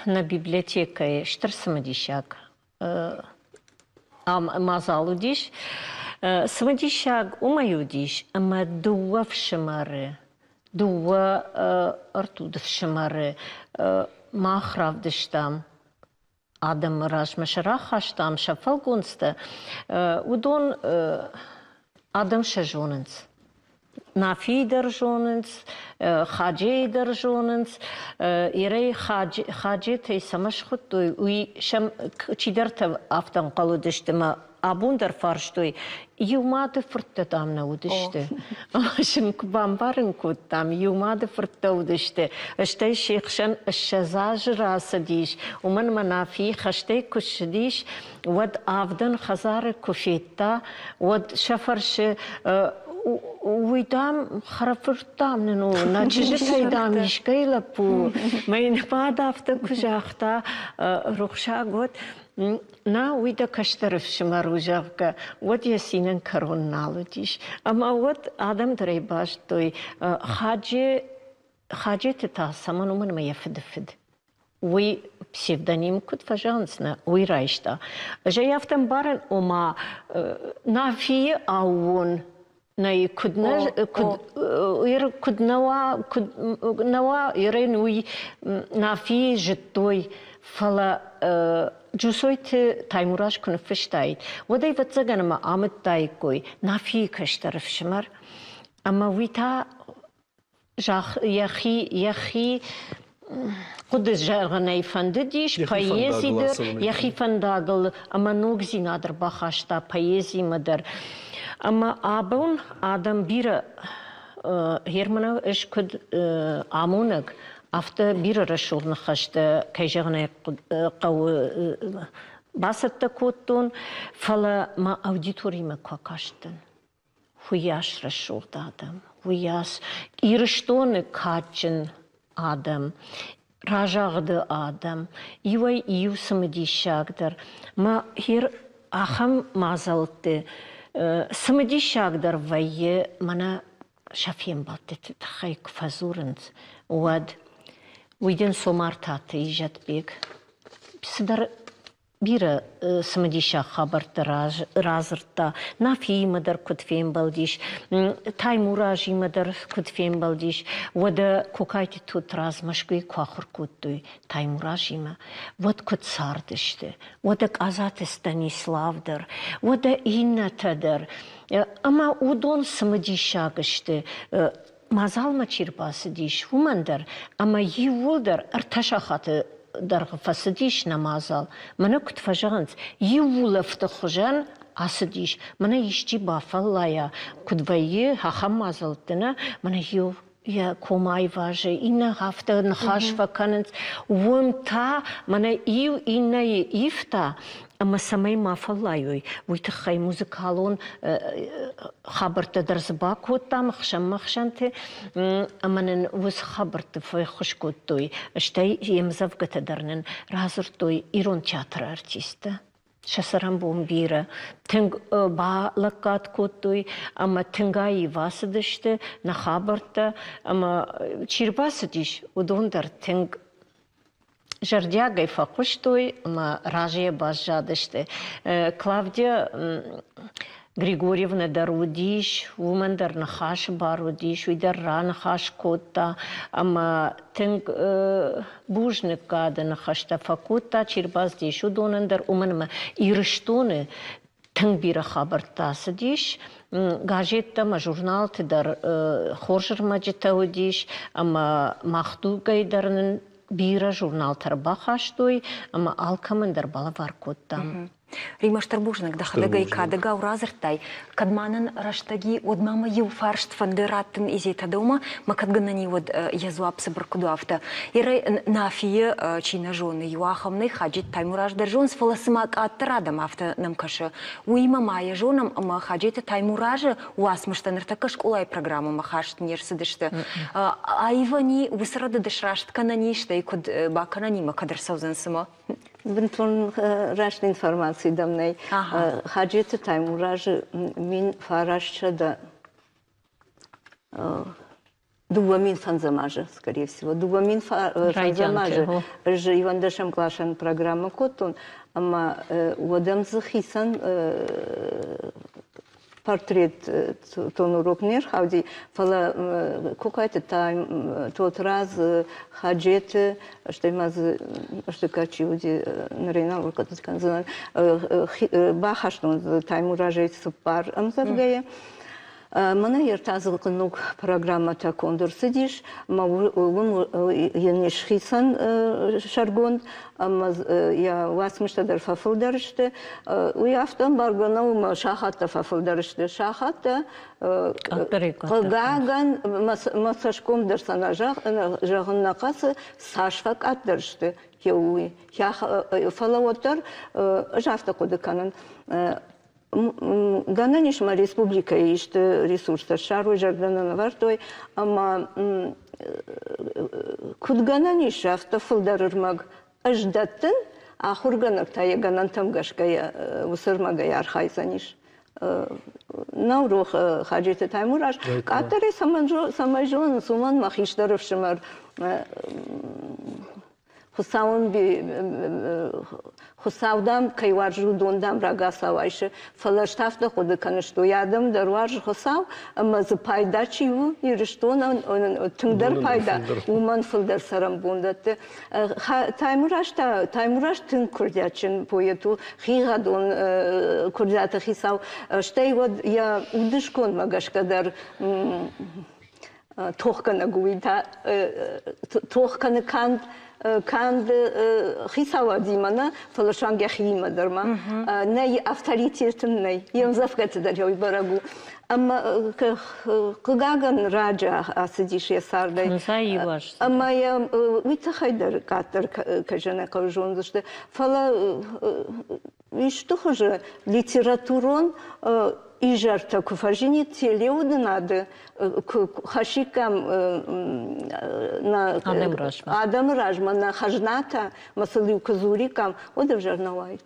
нӕ библиотекӕйы стыр цымыдисаг мадзал уыдис. Цымыдисаг уымӕй уыдис, ӕмӕ дыууӕ фсымӕры, дыууӕ ӕртуды фсымӕры мах равдыстам адӕмы размӕ сӕ рахастам сӕ фӕлгонцтӕ, уыдон адӕм сӕ зонынц. Нафийы дӕр зонынц, Хаджейы дӕр зонынц. Ирӕй Хаджетӕй цӕмӕ схуыдтой, уый сӕм чидӕртӕ афтӕ ӕнхъӕл уыдысты ӕмӕ абон дӕр фарстой, иу мады фырттӕ, дам, нӕ уыдысты. Ӕмӕ сын куы бамбарын кодтам, иу мады фырттӕ уыдысты, стӕй се хсӕн 20 азы рацыдис, уымӕн ӕмӕ Нафи хӕстӕй куы ссыдис, уӕд авдӕн хӕдзары куы федта, уӕд сӕ фӕрсы, уый, дам, хӕрӕфырт, дам, нын у, нӕ чызджытӕй, дам, искӕй лӕппу. Мӕ йын мад афтӕ куы загъта, рухсаг уӕд, нӕ, уый дӕ кӕстӕр ӕфсымӕр у, зӕгъгӕ, уӕд йӕ цинӕн кӕрон нал уыдис. Ӕмӕ уӕд адӕм дӕр ӕй базыдтой, Хадже, Хаджеты та цӕмӕн, уымӕн ӕмӕ йӕ фыды фыд. Уый псевдоним куыд фӕзӕгъынц, нӕ, уый райста. Ӕз ӕй афтӕ ӕмбарын, ома Нафийы аууон нӕй куыд нӕ куыд куыд нӕ уа куыд нӕ уа Ирен уый Нафийы зыдтой, фӕлӕ Джусойты Таймураз куы ныффыстаид, уӕд ӕй ӕвӕццӕгӕн ӕмӕ амыдтаиккой Нафийы кӕстӕр ӕфсымӕр. Ӕмӕ уый та йӕхи йӕхи хъуыды зӕгъын ӕй фӕндыдис, поэзи дӕр йӕхи фӕндагыл ӕмӕ ногдзинад ӕрбахаста поэзимӕ дӕр. Ӕмӕ абон адӕм бирӕ Германы ӕз куыд амонӕг, афтӕ бирӕ рӕсугъд ныхӕстӕ, кӕй зӕгъын ӕй хъӕуы, бацӕттӕ кодтон, фӕлӕ мӕ аудиторимӕ куы акастӕн, уыйас рӕсугъд адӕм, уыйас Ирыстоны кадджын адӕм, разагъды адӕм, иуӕй иу цымыдисагдӕр. Мӕ хир ахӕм мадзӕлтты цымыдисагдӕр вӕййы мӕнӕ сӕ фембӕлдтыты тыххӕй куы фӕдзурынц, уӕд. Уый дын Цомартаты Изӕтбег цыдӕр бирӕ цымыдисаг хабӕрттӕ радзырдта. Нафиимӕ дӕр куыд фембӕлдис, Таймуразимӕ дӕр куыд фембӕлдис. Уӕдӕ Кокайты Тотрадз Мӕскуыйы куы ахуыр кодтой Таймуразимӕ, уӕд куыд цардысты. Уӕдӕ Къадзаты Станислав дӕр, уӕдӕ иннӕтӕ дӕр. Ӕмӕ уыдон цымыдисаг сты. Мадзалмӕ чи рбацыдис, уымӕн дӕр ӕмӕ иууылдӕр ӕртӕ сахаты дӕргъы фӕцыдис нӕ мадзал. Мӕнӕ куыд фӕзӕгъынц, иу улӕфты хуызӕн ацыдис. Мӕнӕ исчи бафӕллайа, куыд вӕййы, ахӕм мадзӕлтты нӕ, мӕнӕ иу йӕ ком айвазы, иннӕ афтӕ ныхас фӕкӕнынц. Уым та мӕнӕ иу иннӕйы ивта, ӕмӕ цӕмӕй ма фӕллайой, уый тыххӕй музыкалон хабӕрттӕ дӕр дзы бакодтам ӕхсӕнмӕ-ӕхсӕнты ӕмӕ нын уыцы хабӕртты феххуыс кодтой, стӕй йе мдзӕвгӕтӕ дӕр нын радзырдтой ирон театры артисттӕ. Сӕ цӕрӕнбон бирӕ. Тынг балӕггад кодтой ӕмӕ тынг аив ацыдысты нӕ хабӕрттӕ ӕмӕ чи рбацыдис, уыдон дӕр тынг зӕрдиагӕй фӕхъуыстой ӕмӕ разыйӕ баззадысты. Клавдия Григорьевна дӕр уыдис, уымӕн дӕр ныхасы бар уыдис, уый дӕр раныхас кодта ӕмӕ тынг бузныггады ныхӕстӕ фӕкодта, чи рбацыдис, уыдонӕн дӕр, уымӕн ӕмӕ Ирыстоны тынг бирӕ хабӕрттӕ цыдис. Газеттӕ ӕмӕ журналты дӕр хорз ӕрмӕджытӕ уыдис ӕмӕ мах дугӕй дӕр нын бирӕ журналтӕ ӕрбахастой ӕмӕ алкӕмӕн дӕр балӕвар кодтам. Рима, стыр бузныг, дӕхӕдӕг ӕй кадӕгау радзырдтай. Кӕд ма нын рӕстӕги, уӕд ма мӕ иу фарст фӕнды раттын Изетӕ дӕумӕ, мӕ кӕд гӕнӕн уӕд йӕ дзуапп цыбыр куыд у, афтӕ. Ерӕй Нафийы чи нӕ зоны, иу ахӕм нӕй, Хаджит Таймураз дӕр зонынц, фӕлӕ цыма къаддӕр адӕм афтӕ нӕм кӕсы. Уыимӕ ма йӕ зонӕм, ӕмӕ Хаджеты Таймуразы уацмыстӕ ныртӕккӕ скъолайы программӕмӕ хаст не рцыдысты. Аивӕни уыцы рӕдыд сраст кӕнӕн ис, стӕй куыд бакӕнӕнимӕ кӕд ӕрцӕудзӕн цымӕ? Бынтон раст информаци дӕм нӕй. Хаджеты Таймуразы 1900 2005 азы, скорее всего, 2005 азы ӕз иуӕндӕсӕм къласӕн программӕ кодтон, ӕмӕ уӕд ӕм дзы хицӕн портретон урок не рхауди, фӕлӕ Кокайты Тотрадз, Хаджеты, стӕй ма дзы ӕртыккаг чи уыди, ныр нал хъуыды кӕндзынӕн, бахастон дзы Таймуразӕй цыппар ӕмдзӕвгӕйы. Мӕнӕ йе ртӕдзылхъы ног программӕтӕ конд ӕрцыдис, ӕмӕ уым йын ис хицӕн сӕргонд, ӕмӕ йӕ уацмыстӕ дӕр фӕфылдӕр сты. Уый афтӕ ӕмбаргӕ нӕу, ӕмӕ сахаттӕ фӕфылдӕр сты. Сахаттӕ, хъыгагӕн, мӕ цӕсгом дӕр сӕ нӕ зӕгъын нӕ хъӕцы, цас фӕкъаддӕр сты, уый. Фӕлӕ уӕддӕр ӕз афтӕ хъуыды кӕнын, Гӕнӕн ис, ӕмӕ республикӕйы исты ресурстӕ ссарой, зӕрдӕ нын ӕвӕрдтой, ӕмӕ куыд гӕнӕн ис, афтӕ фылдӕр ӕрмӕг ӕз дӕттын, ахуыргӕнӕг та йӕ гӕнӕнтӕм гӕсгӕ уыцы ӕрмӕгӕй архайдзӕнис. Нӕу рох Хаджеты Таймураз. Къаддӕрӕй цӕмӕй зонынц, уымӕн мӕ хистӕр ӕфсымӕр Хуыцауӕн Хуыцау, дам, кӕй уарзы, уыдон, дам, рагацау айсы. Фӕлӕ ӕз та афтӕ хъуыды кӕнын, что йӕ адӕм дӕр уарзы Хуыцау, ӕмӕ дзы пайда чи у Ирыстонӕн, тынгдӕр пайда, уымӕн фылдӕр цӕрӕнбон дӕтты. Таймураз та, Таймураз тынг курдиатджын поэт у, хигъӕдон курдиаты хицау. Стӕй уӕд йӕ удыскондмӕ гӕсгӕ дӕр тохгӕнӕг уый та тох кӕны канд канд хицауадимӕ нӕ, фӕлӕ суанг йӕхиимӕ дӕр ма. Нӕй авторитет ын нӕй, йе мдзӕвгӕты дӕр уый бӕрӕг у. Ӕмӕ хъыгагӕн раджы ацыдис йӕ цардӕй. Ӕмӕ йӕ уый тыххӕй дӕр къаддӕр кӕй зӕгъын хъӕуы зондзысты. Фӕлӕ исты хуызы литературон изӕртӕ куы фӕзынид телеуынынады, куы хӕссиккам нӕ адӕмы размӕ нӕ хӕзнатӕ, ӕмӕ сыл-иу куы дзуриккам, уӕд ӕвзӕр нӕ уаид.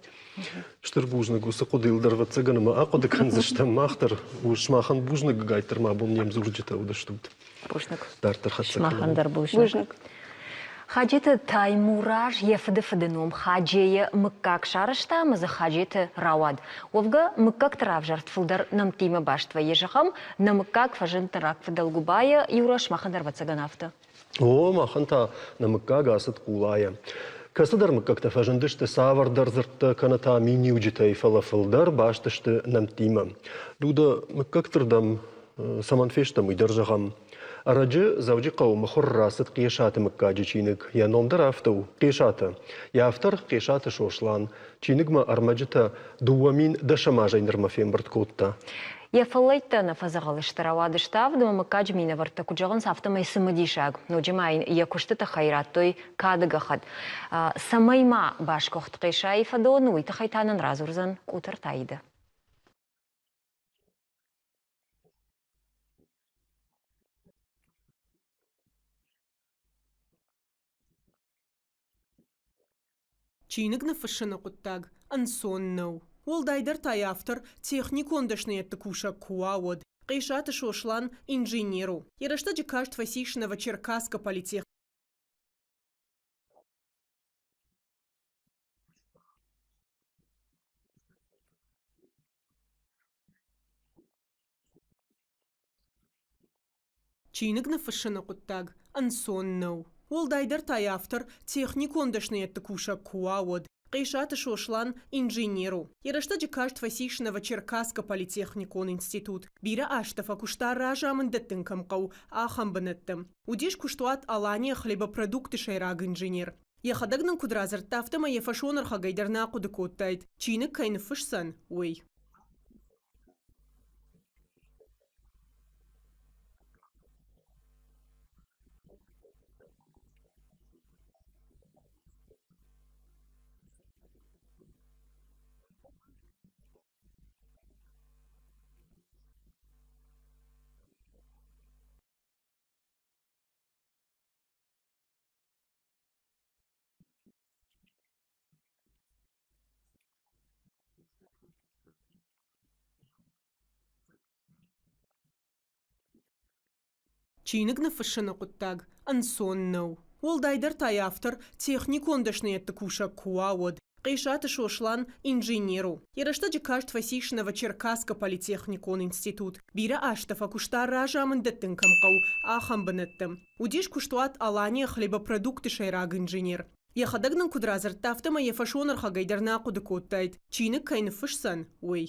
Стыр бузныг уыцы хъуыдыйыл дӕр, ӕвӕццӕгӕн, ӕмӕ ахъуыды кӕндзыстӕм мах дӕр. Сымахӕн бузныг, ӕгайтдӕр ма абон не мдзурджытӕ уыдыстут. Бузныг. Дарддӕр хӕццӕ Сымахӕн дӕр бузныг. Бузныг. Хаджеты Таймураз йӕ фыдыфыды ном Хаджейы мыггаг сарӕзта ӕмӕ дзы Хаджеты рауад. Уӕвгӕ, мыггӕгты равзӕрд фылдӕр нӕмттимӕ баст вӕййы. Зӕгъӕм, нӕ мыггаг фӕзынд рагфыдӕл Гуыбайӕ, иу раз махӕн дӕр ӕвӕццӕгӕн афтӕ. О, махӕн та нӕ мыггаг ацыд Хъулайӕ. Кӕцыдӕр мыггӕгтӕ фӕзындысты цавӕрдӕр дзырдтӕ кӕнӕ та миниуджытӕй, фӕлӕ фылдӕр баст сты нӕмттимӕ. Дуда, мыггӕгты рдӕм цӕмӕн фестӕм, уый дӕр зӕгъӕм. Ӕрӕджы Дзӕуджыхъӕуы мыхуыр рацыд Хъесаты мыггаджы чиныг. Йӕ ном дӕр афтӕ у – Хъесатӕ. Йӕ автор Хъесаты Сослан. Чиныгмӕ ӕрмӕджытӕ 2010 азӕй нырмӕ фембырд кодта. Йӕ фӕллӕйттӕ нӕ фӕдзӕгъӕл сты, рауадысты авд ӕмӕ мыггаджы минӕвӕрттӕ куыд зӕгъынц, афтӕмӕй цымыдисаг. Ноджы ма йын йӕ куысты тыххӕй радтой кады гӕххӕтт. Цӕмӕй ма басгуыхт Хъесайы фӕдон, уый тыххӕй та нын радзурдзӕн Къутӕрты Аидӕ. Чиныг ныффыссыны хъуыддаг ӕнцон нӕу. Уӕлдайдӕр та йӕ автор техникон дӕсныйӕдты кусӕг куы уа, уӕд. Хъесаты Сослан инженер у. Йӕ рӕстӕджы каст фӕцис Новочеркасскы политех. Чиныг ныффыссыны хъуыддаг ӕнцон нӕу. Уӕлдайдӕр та йӕ автор техникон дӕсныйӕдты кусӕг куы уа, уӕд. Хъесаты Сослан инженер у. Йӕ рӕстӕджы каст фӕцис Новочеркасскы политехникон институт. Бирӕ азтӕ фӕкуыста разамынд дӕттын кӕм хъӕуы, ахӕм бынӕтты. Уыдис куыстуат «Алания хлебопродукт»-ы сӕйраг инженер. Йӕхӕдӕг нын куыд радзырдта, афтӕмӕй йӕ фӕсонӕрхӕгӕй дӕр нӕ ахъуыды кодтаид, чиныг кӕй ныффысдзӕн, уый. Чиныг ныффыссыны хъуыддаг ӕнцон нӕу. Уӕлдайдӕр та йӕ автор техникон дӕсныйӕдты кусӕг куы уа, уӕд. Хъесаты Сослан инженер у. Йӕ рӕстӕджы каст фӕцис Новочеркасскы политехникон институт. Бирӕ азтӕ фӕкуыста разамынд дӕттын кӕм хъӕуы, ахӕм бынӕтты. Уыдис куыстуат «Алания хлебопродукт»-ы сӕйраг инженер. Йӕхӕдӕг нын куыд радзырдта, афтӕмӕй йӕ фӕсонӕрхӕгӕй дӕр нӕ ахъуыды кодтаид, чиныг кӕй ныффысдзӕн, уый.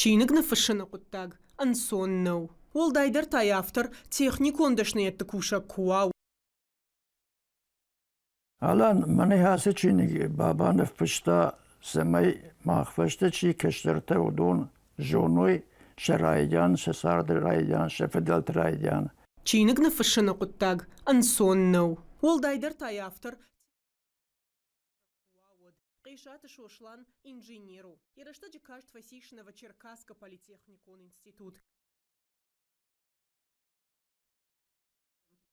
Чиныг ныффыссыны хъуыддаг ӕнцон нӕу. Уӕлдайдӕр та йӕ автор техникон дӕсныйӕдты кусӕг куы уа. Алан, мӕнӕ ацы чиныг баба ныффыста, цӕмӕй мах фӕстӕ чи кӕстӕртӕ, уыдон зоной сӕ райдиан, сӕ царды райдиан, сӕ фыдӕлты райдиан. Чиныг ныффыссыны хъуыддаг ӕнцон нӕу. Уӕлдайдӕр та йӕ автор Хъесаты Сослан инженер у. Йӕ рӕстӕджы каст фӕцис Новочеркасскы политехникон институт.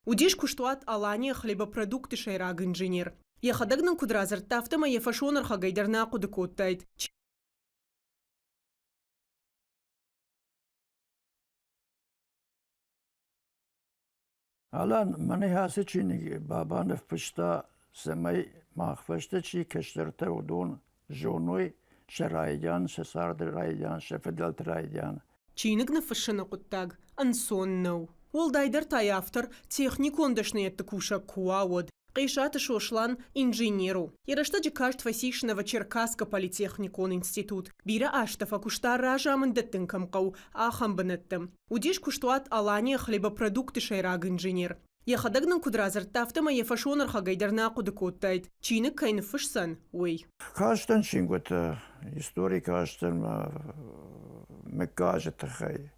Уыдис куыстуат «Алания хлебопродукт»-ы сӕйраг инженер. Йӕхӕдӕг нын куыд радзырдта, афтӕмӕй йӕ фӕсонӕрхӕгӕй дӕр нӕ ахъуыды кодтаид. Алан, мӕнӕ ацы чиныг баба ныффыста, цӕмӕй мах фӕстӕ чи кӕстӕртӕ, уыдон зоной сӕ райдиан, сӕ царды райдиан, сӕ фыдӕлты райдиан. Чиныг ныффыссыны хъуыддаг ӕнцон нӕу. Уӕлдайдӕр та йӕ автор техникон дӕсныйӕдты кусӕг куы уа, уӕд. Хъесаты Сослан инженер у. Йӕ рӕстӕджы каст фӕцис Новочеркасскы политехникон институт. Бирӕ азтӕ фӕкуыста разамынд дӕттын кӕм хъӕуы, ахӕм бынӕтты. Уыдис куыстуат «Алания хлебопродукт»-ы сӕйраг инженер. Йӕхӕдӕг нын куыд радзырдта, афтӕмӕй йӕ фӕсонӕрхӕгӕй дӕр нӕ ахъуыды кодтаид, чиныг кӕй ныффысдзӕн, уый. Кастӕн чингуытӕ, истори кастӕн мыггаджы тыххӕй.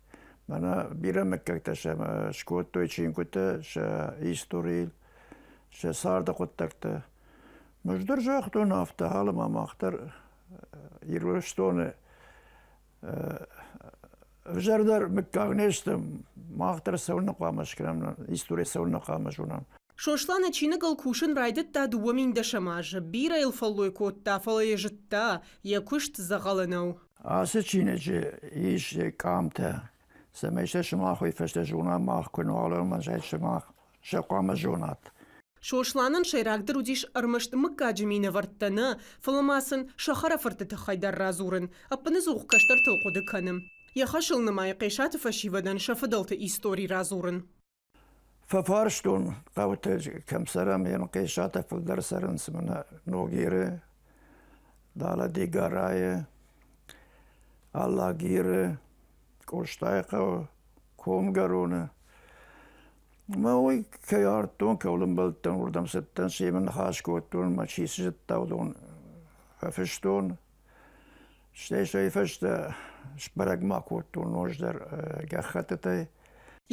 Мӕнӕ бирӕ мыггӕгтӕ сӕм скодтой чингуытӕ сӕ историйыл, сӕ царды хъуыддӕгтӕ. Ӕз дӕр загътон афтӕ, алы ма мах дӕр Ирыстоны ӕвзӕрдӕр мыггаг не стӕм, мах дӕр цӕуылнӕ хъуамӕ скӕнӕм, истори цӕуылнӕ хъуамӕ зонӕм. Сосланы чиныгыл кусын райдыдта 2010 азы. Бирӕ йыл фӕллой кодта, фӕлӕ йӕ зыдта, йӕ куыст дзӕгъӕлы нӕу. Ацы чиныджы ис къамтӕ, цӕмӕй сӕ сымах уый фӕстӕ зона, мах куы нал ӕмӕ сымах сӕ хъуамӕ зонат. Сосланӕн сӕйрагдӕр уыдис ӕрмӕст мыггаджы минӕвӕрттӕ нӕ, фӕлӕ ма сын сӕ хӕрӕфырты тыххӕй дӕр радзурын, ӕппынӕдзух кӕстӕртыл хъуыды кӕны. Йӕ хӕсыл нымайы Хъесаты фӕсивӕдӕн сӕ фыдӕлты истори радзурын. Фӕфарстон хъӕуты кӕм цӕрӕм, йӕм Хъесатӕ фылдӕр цӕрынц мӕнӕ Ногиры, далӕ Дигарайы, Алагиры, Къостайыхъӕуы, Комгӕроны. Ӕмӕ уый кӕй ардтон, кӕуыл ӕмбӕлдтӕн, уырдӕм цыдтӕн, семӕ ныхас кодтон, мӕ чи цы зыдта, уыдон фӕфыстон. Стӕй сӕ фӕстӕ сбӕрӕг ма кодтон ноджыдӕр гӕххӕттытӕй.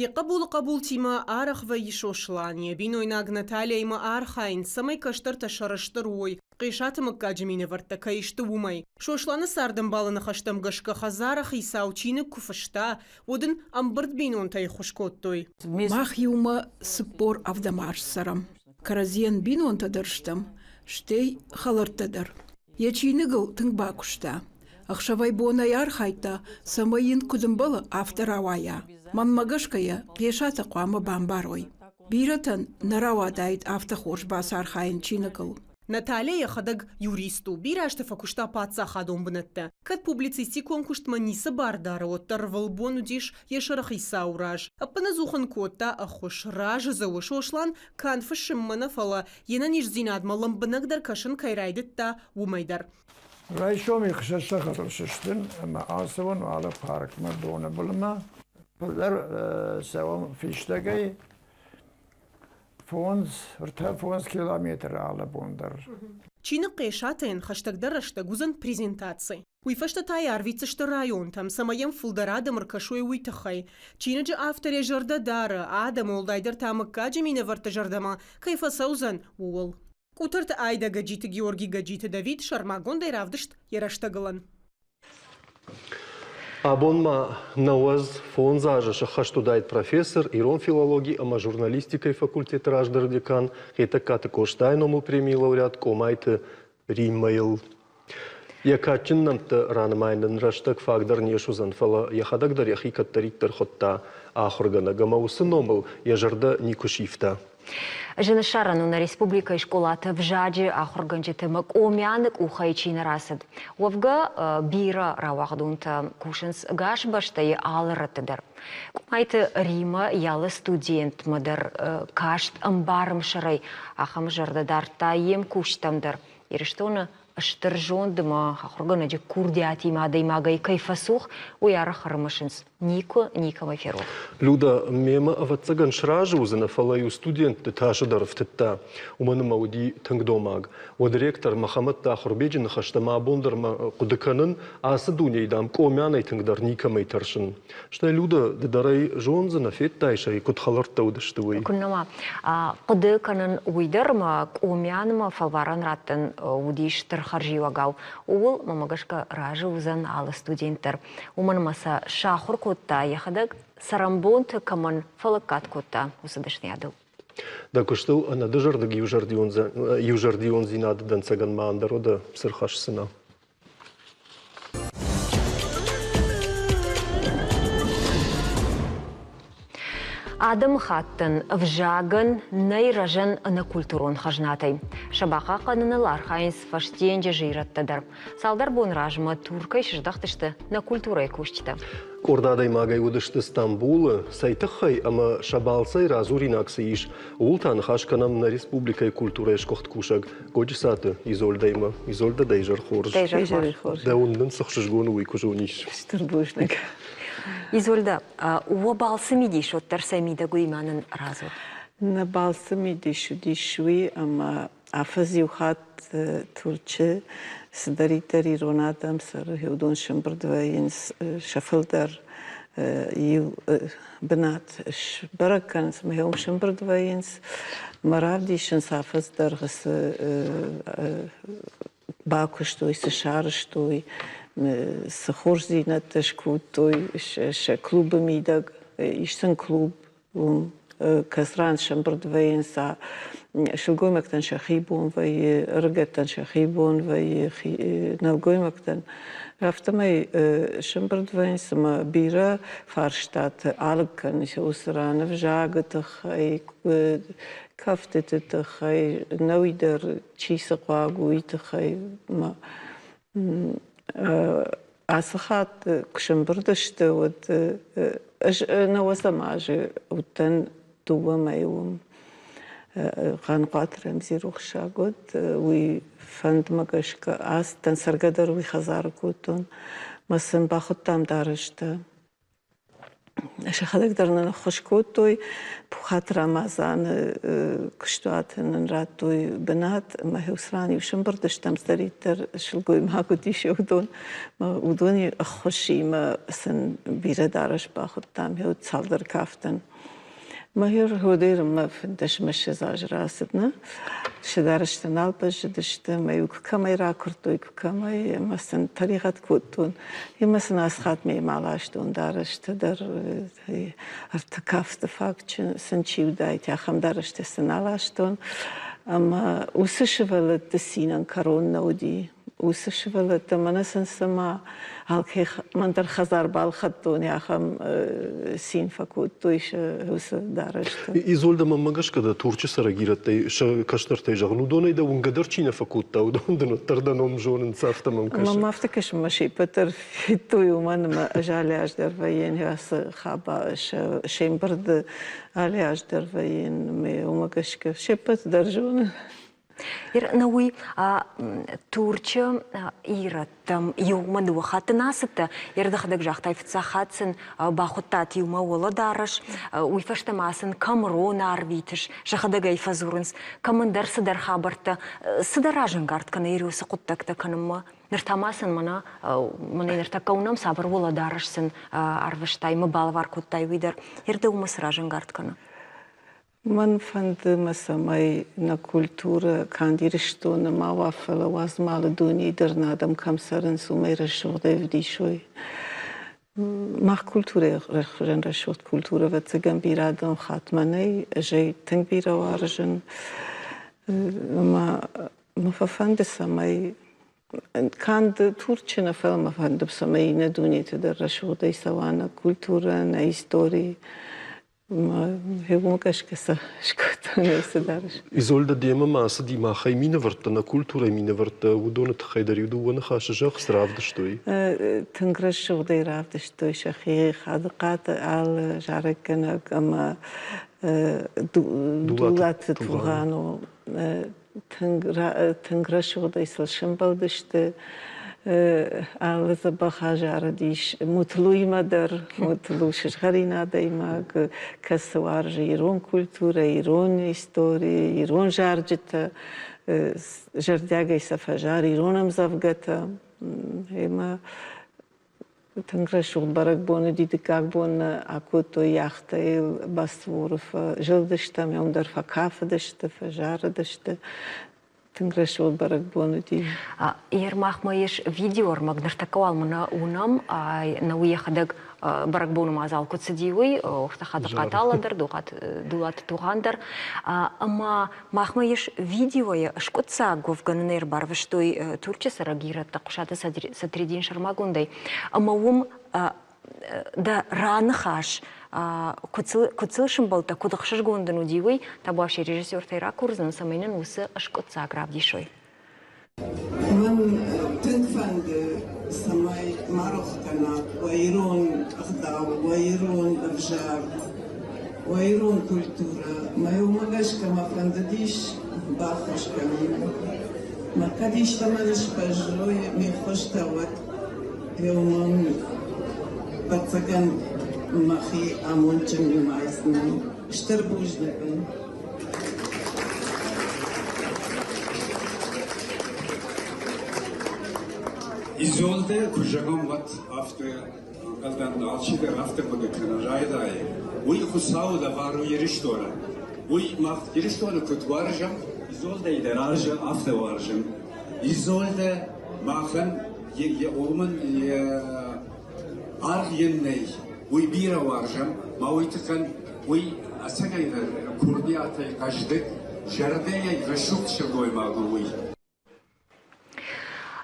Йӕ хъӕбулы хъӕбултимӕ арӕх вӕййы Сослан. Йӕ бинойнаг Натальяимӕ архайынц, цӕмӕй кӕстӕртӕ сӕрыстыр уой, Хъесаты мыггаджы минӕвӕрттӕ кӕй сты, уымӕй. Сосланы цардӕмбалы ныхӕстӕм гӕсгӕ хӕдзары хицау чиныг куы фыста, уӕд ын ӕмбырд бинонтӕй ӕххуыс кодтой. Мах иумӕ 47 аз цӕрӕм. Кӕрӕдзийӕн бинонтӕ дӕр стӕм, стӕй хӕлӕрттӕ дӕр. Йӕ чиныгыл тынг бакуыста. Ӕхсӕвӕй-бонӕй архайдта, цӕмӕй йын куыд ӕмбӕлы, афтӕ рауайа. Мӕнмӕ гӕсгӕ йӕ Хъесатӕ хъуамӕ бамбарой. Бирӕтӕн нӕ рауадаид афтӕ хорз бацархайын чиныгыл. Наталья йӕхӕдӕг юрист у, бирӕ азты фӕкуыста паддзахадон бынӕттӕ. Кӕд публицистикон куыстмӕ ницы бар дары, уӕддӕр ӕрвылбон уыдис йӕ сӕрыхицауы раз. Ӕппынӕдзух ын кодта ӕххуыс. Разы дзы у, Сослан канд фыссынмӕ нӕ, фӕлӕ йе нӕниздзинадмӕ лӕмбынӕгдӕр кӕсын кӕй райдыдта, уымӕй дӕр. Райсом ӕхсӕз сахатыл сыстын ӕмӕ ацӕуын алы паркмӕ доны былмӕ. Фылдӕр цӕуӕм фистӕгӕй фондз, ӕртӕ-фондз километры алы бон дӕр. Чиныг Хъесатӕн хӕстӕгдӕр рӕстӕг уыдзӕн презентаци. Уый фӕстӕ та йӕ арвитдзысты районтӕм, цӕмӕй йӕм фылдӕр адӕм ӕркӕсой, уый тыххӕй. Чиныджы автор йӕ зӕрдӕ дары, адӕм, уӕлдайдӕр та мыггаджы минӕвӕртты зӕрдӕмӕ кӕй фӕцӕудзӕн, ууыл. Къутӕрты Айдӕ Гӕджиты Георгий Гӕджиты Давид сӕрмагондӕй равдыст йӕ рӕстӕгылӕн. Абон ма 95 азы сӕххӕст уыдаид профессор, ирон филологи ӕмӕ журналистикӕйы факультеты раздӕры декан Хетӕгкаты Къостайы номыл премийы лауреат Къомайты Риммӕйыл. Йӕ кадджын нӕмттӕ ранымайын ын рӕстӕг фаг дӕр не суыдзӕн, фӕлӕ йӕхӕдӕг дӕр йӕхи кӕддӕриддӕр хуыдта ахуыргӕнӕг ӕмӕ уыцы номыл йӕ зӕрдӕ никуы сивта. Зын ссарӕн у нӕ республикӕйы скъолаты ӕвзаджы ахуыргӕнджыты ӕмӕ Къомианы къухӕй чи нӕ рацыд. Уӕвгӕ, бирӕ рауагъдонтӕ кусынц ӕгас бӕстӕйы алы рӕтты дӕр. Къомайты Римӕ йӕ студентмӕ дӕр каст ӕмбарымсӕрӕй, ахӕм зӕрдӕ дардта йе мкусджытӕм дӕр. Ирыстоны стыр зонд ӕмӕ ахуыргӕнӕджы курдиатимӕ адӕймагӕй кӕй фӕцух, уый арӕх ӕрымысынц. Никуы никӕмӕй ферох. Люда, мемӕ ӕвӕццӕгӕн сразы уыдзынӕ, фӕлӕ-иу студентты тасы дӕр ӕфтыдта, уымӕн ӕмӕ уыди тынг домаг. Уӕд ректор Мӕхӕмӕтты Ахуырбеджы ныхӕстӕ ма абон дӕр ма хъуыды кӕнын, ацы дунейы, дам, Къомианӕй тынгдӕр никӕмӕй тӕрсын. Стӕй, Люда, ды дӕр ӕй зондзынӕ, федтаис ӕй, куыд хӕлӕрттӕ уыдысты, уый. Куыннӕ ма хъуыды кӕнын уый дӕр, ӕмӕ Къомианмӕ фӕлварӕн раттын уыди стыр хӕрзиуӕгау. Ууыл, мӕмӕ гӕсгӕ, разы уыдзӕн алы студент дӕр. Уымӕн ӕмӕ сӕ сахуыр кодта йӕхӕдӕг цӕрӕнбонты кӕмӕн фӕлӕггад кодта, уыцы дӕсныйадыл. Дӕ куыстыл ӕнӕдызӕрдыг иузӕрдиондзинады дӕнцӕгӕн ма ӕндӕр уӕдӕ цы рхӕсдзынӕ? Адӕмыхаттӕн, ӕвзагӕн нӕй рӕзӕн ӕнӕкультурон хӕзнатӕй. Сӕ бахъахъхъӕныныл архайынц фӕсденджызы ирӕттӕ дӕр. Цалдӕр бон размӕ Туркӕй сыздӕхтысты нӕ культурӕйы кусджытӕ. Къорд адӕймагӕй уыдысты Стамбулы, цӕй тыххӕй ӕмӕ сӕ балцӕй радзуринаг цы ис, ууыл та ныхас кӕнӕм нӕ республикӕйы культурӕйы сгуыхт кусӕг Годжысаты Изольдӕимӕ. Изольдӕ, дӕ изӕр хорз. Дӕ изӕр хорз. Дӕ уынд нын цы хсызгон у, уый куы зонис. Стыр бузныг. Изольдӕ, уӕ балцы мидис уӕддӕр цӕй мидӕг уыимӕ нын радзур. Нӕ балцы мидис уыдис уый, ӕмӕ афӕдз иу хатт Турчы цыдӕриддӕр ирон адӕм цӕры, уыдон сӕмбырд вӕййынц сӕ фылдӕр иу бынат сбӕрӕг кӕнынц ӕмӕ уым сӕмбырд вӕййынц ӕмӕ равдисынц афӕдз дӕргъы цы бакуыстой, цы сарӕзтой, цы хорздзинӕдтӕ скодтой сӕ клубы мидӕг. Ис сын клуб, уым кӕцыран сӕмбырд вӕййынц сылгоймӕгтӕн сӕхи бон вӕййы, ӕрыгӕттӕн сӕхи бон вӕййы, нӕлгоймӕгтӕн. Афтӕмӕй сӕмбырд вӕййынц ӕмӕ бирӕ фарстаты алыг кӕнынц уыцы ран ӕвзагы тыххӕй, кӕфтыты тыххӕй, нӕуи дӕр чи цы хъуаг у, уый тыххӕй. Ацы хатт куы сӕмбырд сты, уӕд ӕз нӕуӕдзӕм азы уыдтӕн дыууӕ мӕйы уым. Хъанхъуаты Рӕмзи рухсаг уыд, уый фӕндмӕ гӕсгӕ ацыдтӕн, цӕргӕ дӕр уый хӕдзары кодтон. Мӕ сын бахуыдтам дарӕстӕ. Сӕхӕдӕг дӕр нын ӕххуыс кодтой. Пухаты Рамазаны куыстуаты нын радтой бынат ӕмӕ Хеусран-иу сӕмбырд стӕм, цыдӕриддӕр сылгоймаг уыдис, уыдон. Уыдоны ӕххуысимӕ сын бирӕ дарӕс бахуыдтам, цалдӕр кафтӕн. Мӕ Родермӕ 25 азы рацыд, нӕ? Сӕ дарӕстӕ нал бӕззыдысты, ӕмӕ-иу куы кӕмӕй ракуырдтой, куы кӕмӕй, ӕмӕ сын тӕригъӕд кодтон. Ӕмӕ сын ацы хатт мемӕ аластон дарӕстӕ дӕр, ӕртӕ кафты фаг сын чи уыдаид, ахӕм дарӕстӕ сын аластон. Ӕмӕ уыцы сывӕллӕтты цинӕн кӕрон нӕ уыди. Уыцы сывӕллӕттӕ мӕнӕ сын цыма алкӕй мӕн дӕр хӕдзар балхӕдтон, ахӕм цин фӕкодтой сӕ уыцы дарӕсты. Изольда, мӕнмӕ гӕсгӕ дӕ Турчы цӕрӕг ирӕттӕй сӕ кӕстӕртӕй зӕгъын, уыдонӕй дӕ уынгӕ дӕр чи нӕ фӕкодта, уыдон дын уӕддӕр дӕ ном зонынц, афтӕ мӕм кӕсы. Мӕм афтӕ кӕсы, мӕ се ппӕт дӕр федтой, уымӕн ӕмӕ ӕз алы аз дӕр вӕййын ацы хабар се мбырды алы аз дӕр вӕййын, уымӕ гӕсгӕ се ппӕт дӕр зонын. Науи Турчы ирӕттӕм иумӕ дыууӕ хатты нӕ ацыдтӕ. Йӕ загътай, фыццаг хатт сын бахуыдтат иумӕ уӕлӕдарӕс, уый фӕстӕ ма сын кӕм рон арвитыс, сӕхӕдӕг ӕй фӕдзурынц, кӕмӕндӕр цыдӕр хабӕрттӕ, цыдӕр разӕнгард кӕны уыцы хъуыддӕгтӕ кӕнынмӕ. Ныр та ма сын мӕнӕ мӕнӕ ныртӕккӕ уынӕм, цавӕр уӕлӕдарӕс сын арвыстай, мӕ балӕвар кодтай, уый дӕр. Йе уымӕ цы разӕнгард кӕны? Мӕн фӕнды мӕ, цӕмӕй нӕ культурӕ канд Ирыстоны ма уа, фӕлӕ уадз ма алы дунейы дӕр нӕ адӕм кӕм цӕрынц, уымӕй рӕсугъдӕй ӕвдисой. Мах культурӕйы хуызӕн рӕсугъд культурӕ, ӕвӕццӕгӕн, бирӕ адӕм хатмӕ нӕй. Ӕз ӕй тынг бирӕ уарзын. Ӕмӕ мӕ фӕфӕнды, цӕмӕй канд Турчы нӕ, фӕлӕ мӕ фӕнды, цӕмӕй иннӕ дунеты дӕр рӕсугъдӕй цӕуа нӕ культурӕ, нӕ истори. Уымӕ гӕсгӕ сӕ скодтон цы дарыс. Изольда, демӕ ма ацыди махӕй минӕвӕрттӕ, нӕ культурӕйы минӕвӕрттӕ, уыдоны тыххӕй дӕр иу-дыууӕ ныхасы зӕгъ, цы равдыстой? Тынг рӕсугъдӕй равдыстой сӕхи Хадыхъаты алы зарӕггӕнӕг ӕмӕ Дулаты Тугъану. Тынг рӕсугъдӕй сыл сӕмбӕлдысты. Алы дзӕбӕх азарыдис Мутлуимӕ дӕр. Мутлу сызгъӕрин адӕймаг, кӕцы уарзы ирон культурӕ, ирон истори, ирон зарджытӕ, зӕрдиагӕй сӕ фӕзары ирон ӕмдзӕвгӕтӕ. Ӕмӕ Тынг рӕсугъд бӕрӕгбон уыди. Дыккаг бон нӕ акодтой яхтӕйыл Босфоры фӕзылдыстӕм, уым дӕр фӕкафыдысты, фӕзарыдысты. Тынг рӕсугъд бӕрӕгбон уыди. Ермахмӕ ис видеоӕрмӕг, ныртӕккӕ уал мын уынӕм, нӕ уый йӕхӕдӕг бӕрӕгбоны мадзал куыд цыди, уый, Хадыхъаты Алла дӕр, Дулаты Тугъан дӕр. Ӕмӕ Махмӕ ис видеойы скъуыддзаг, уӕвгӕ нын ӕрбарвыстой Турчы цӕрӕг ирӕттӕ Хъуысаты Сатридин сӕрмагондӕй, ӕмӕ уым дӕ раныхас куыд сыл сӕмбӕлдтӕ, куыд ӕхсызгон дын уыди, уый табуафси режиссертӕй ракурдзӕн, цӕмӕй нын уыцы скъуыддзаг равдисой. Мӕн тынг фӕнды, цӕмӕй ма рох кӕнат уӕ ирон ӕгъдау, уӕ ирон ӕвзаг, уӕ ирон культурӕ. Мӕ уымӕ гӕсгӕ мӕ фӕндыдис баххуыс кӕнын. Мӕ кӕд истӕмӕн сбӕззой ме ххуыстӕ, уӕд уымӕн, ӕвӕццӕгӕн, мӕхи амондджын нымайдзынӕн. Стыр бузныг уын. Изольдӕ куы зӕгъӕм, уӕд афтӕ ӕнхъӕлдӕн алчидӕр афтӕ хъуыды кӕны райдайы. Уый Хуыцауы лӕвар у Ирыстонӕн. Уый мах Ирыстоны куыд уарзӕм, Изольдӕйы дӕр афтӕ уарзӕм. Изольдӕ махӕн йӕ уымӕн йӕ Аргъ йын нӕй, уый бирӕ уарзӕм, ма уый тыххӕн уый ӕцӕгӕйдӕр курдиатӕй хъӕздыг, зӕрдӕйӕ рӕсугъд сылгоймаг у уый.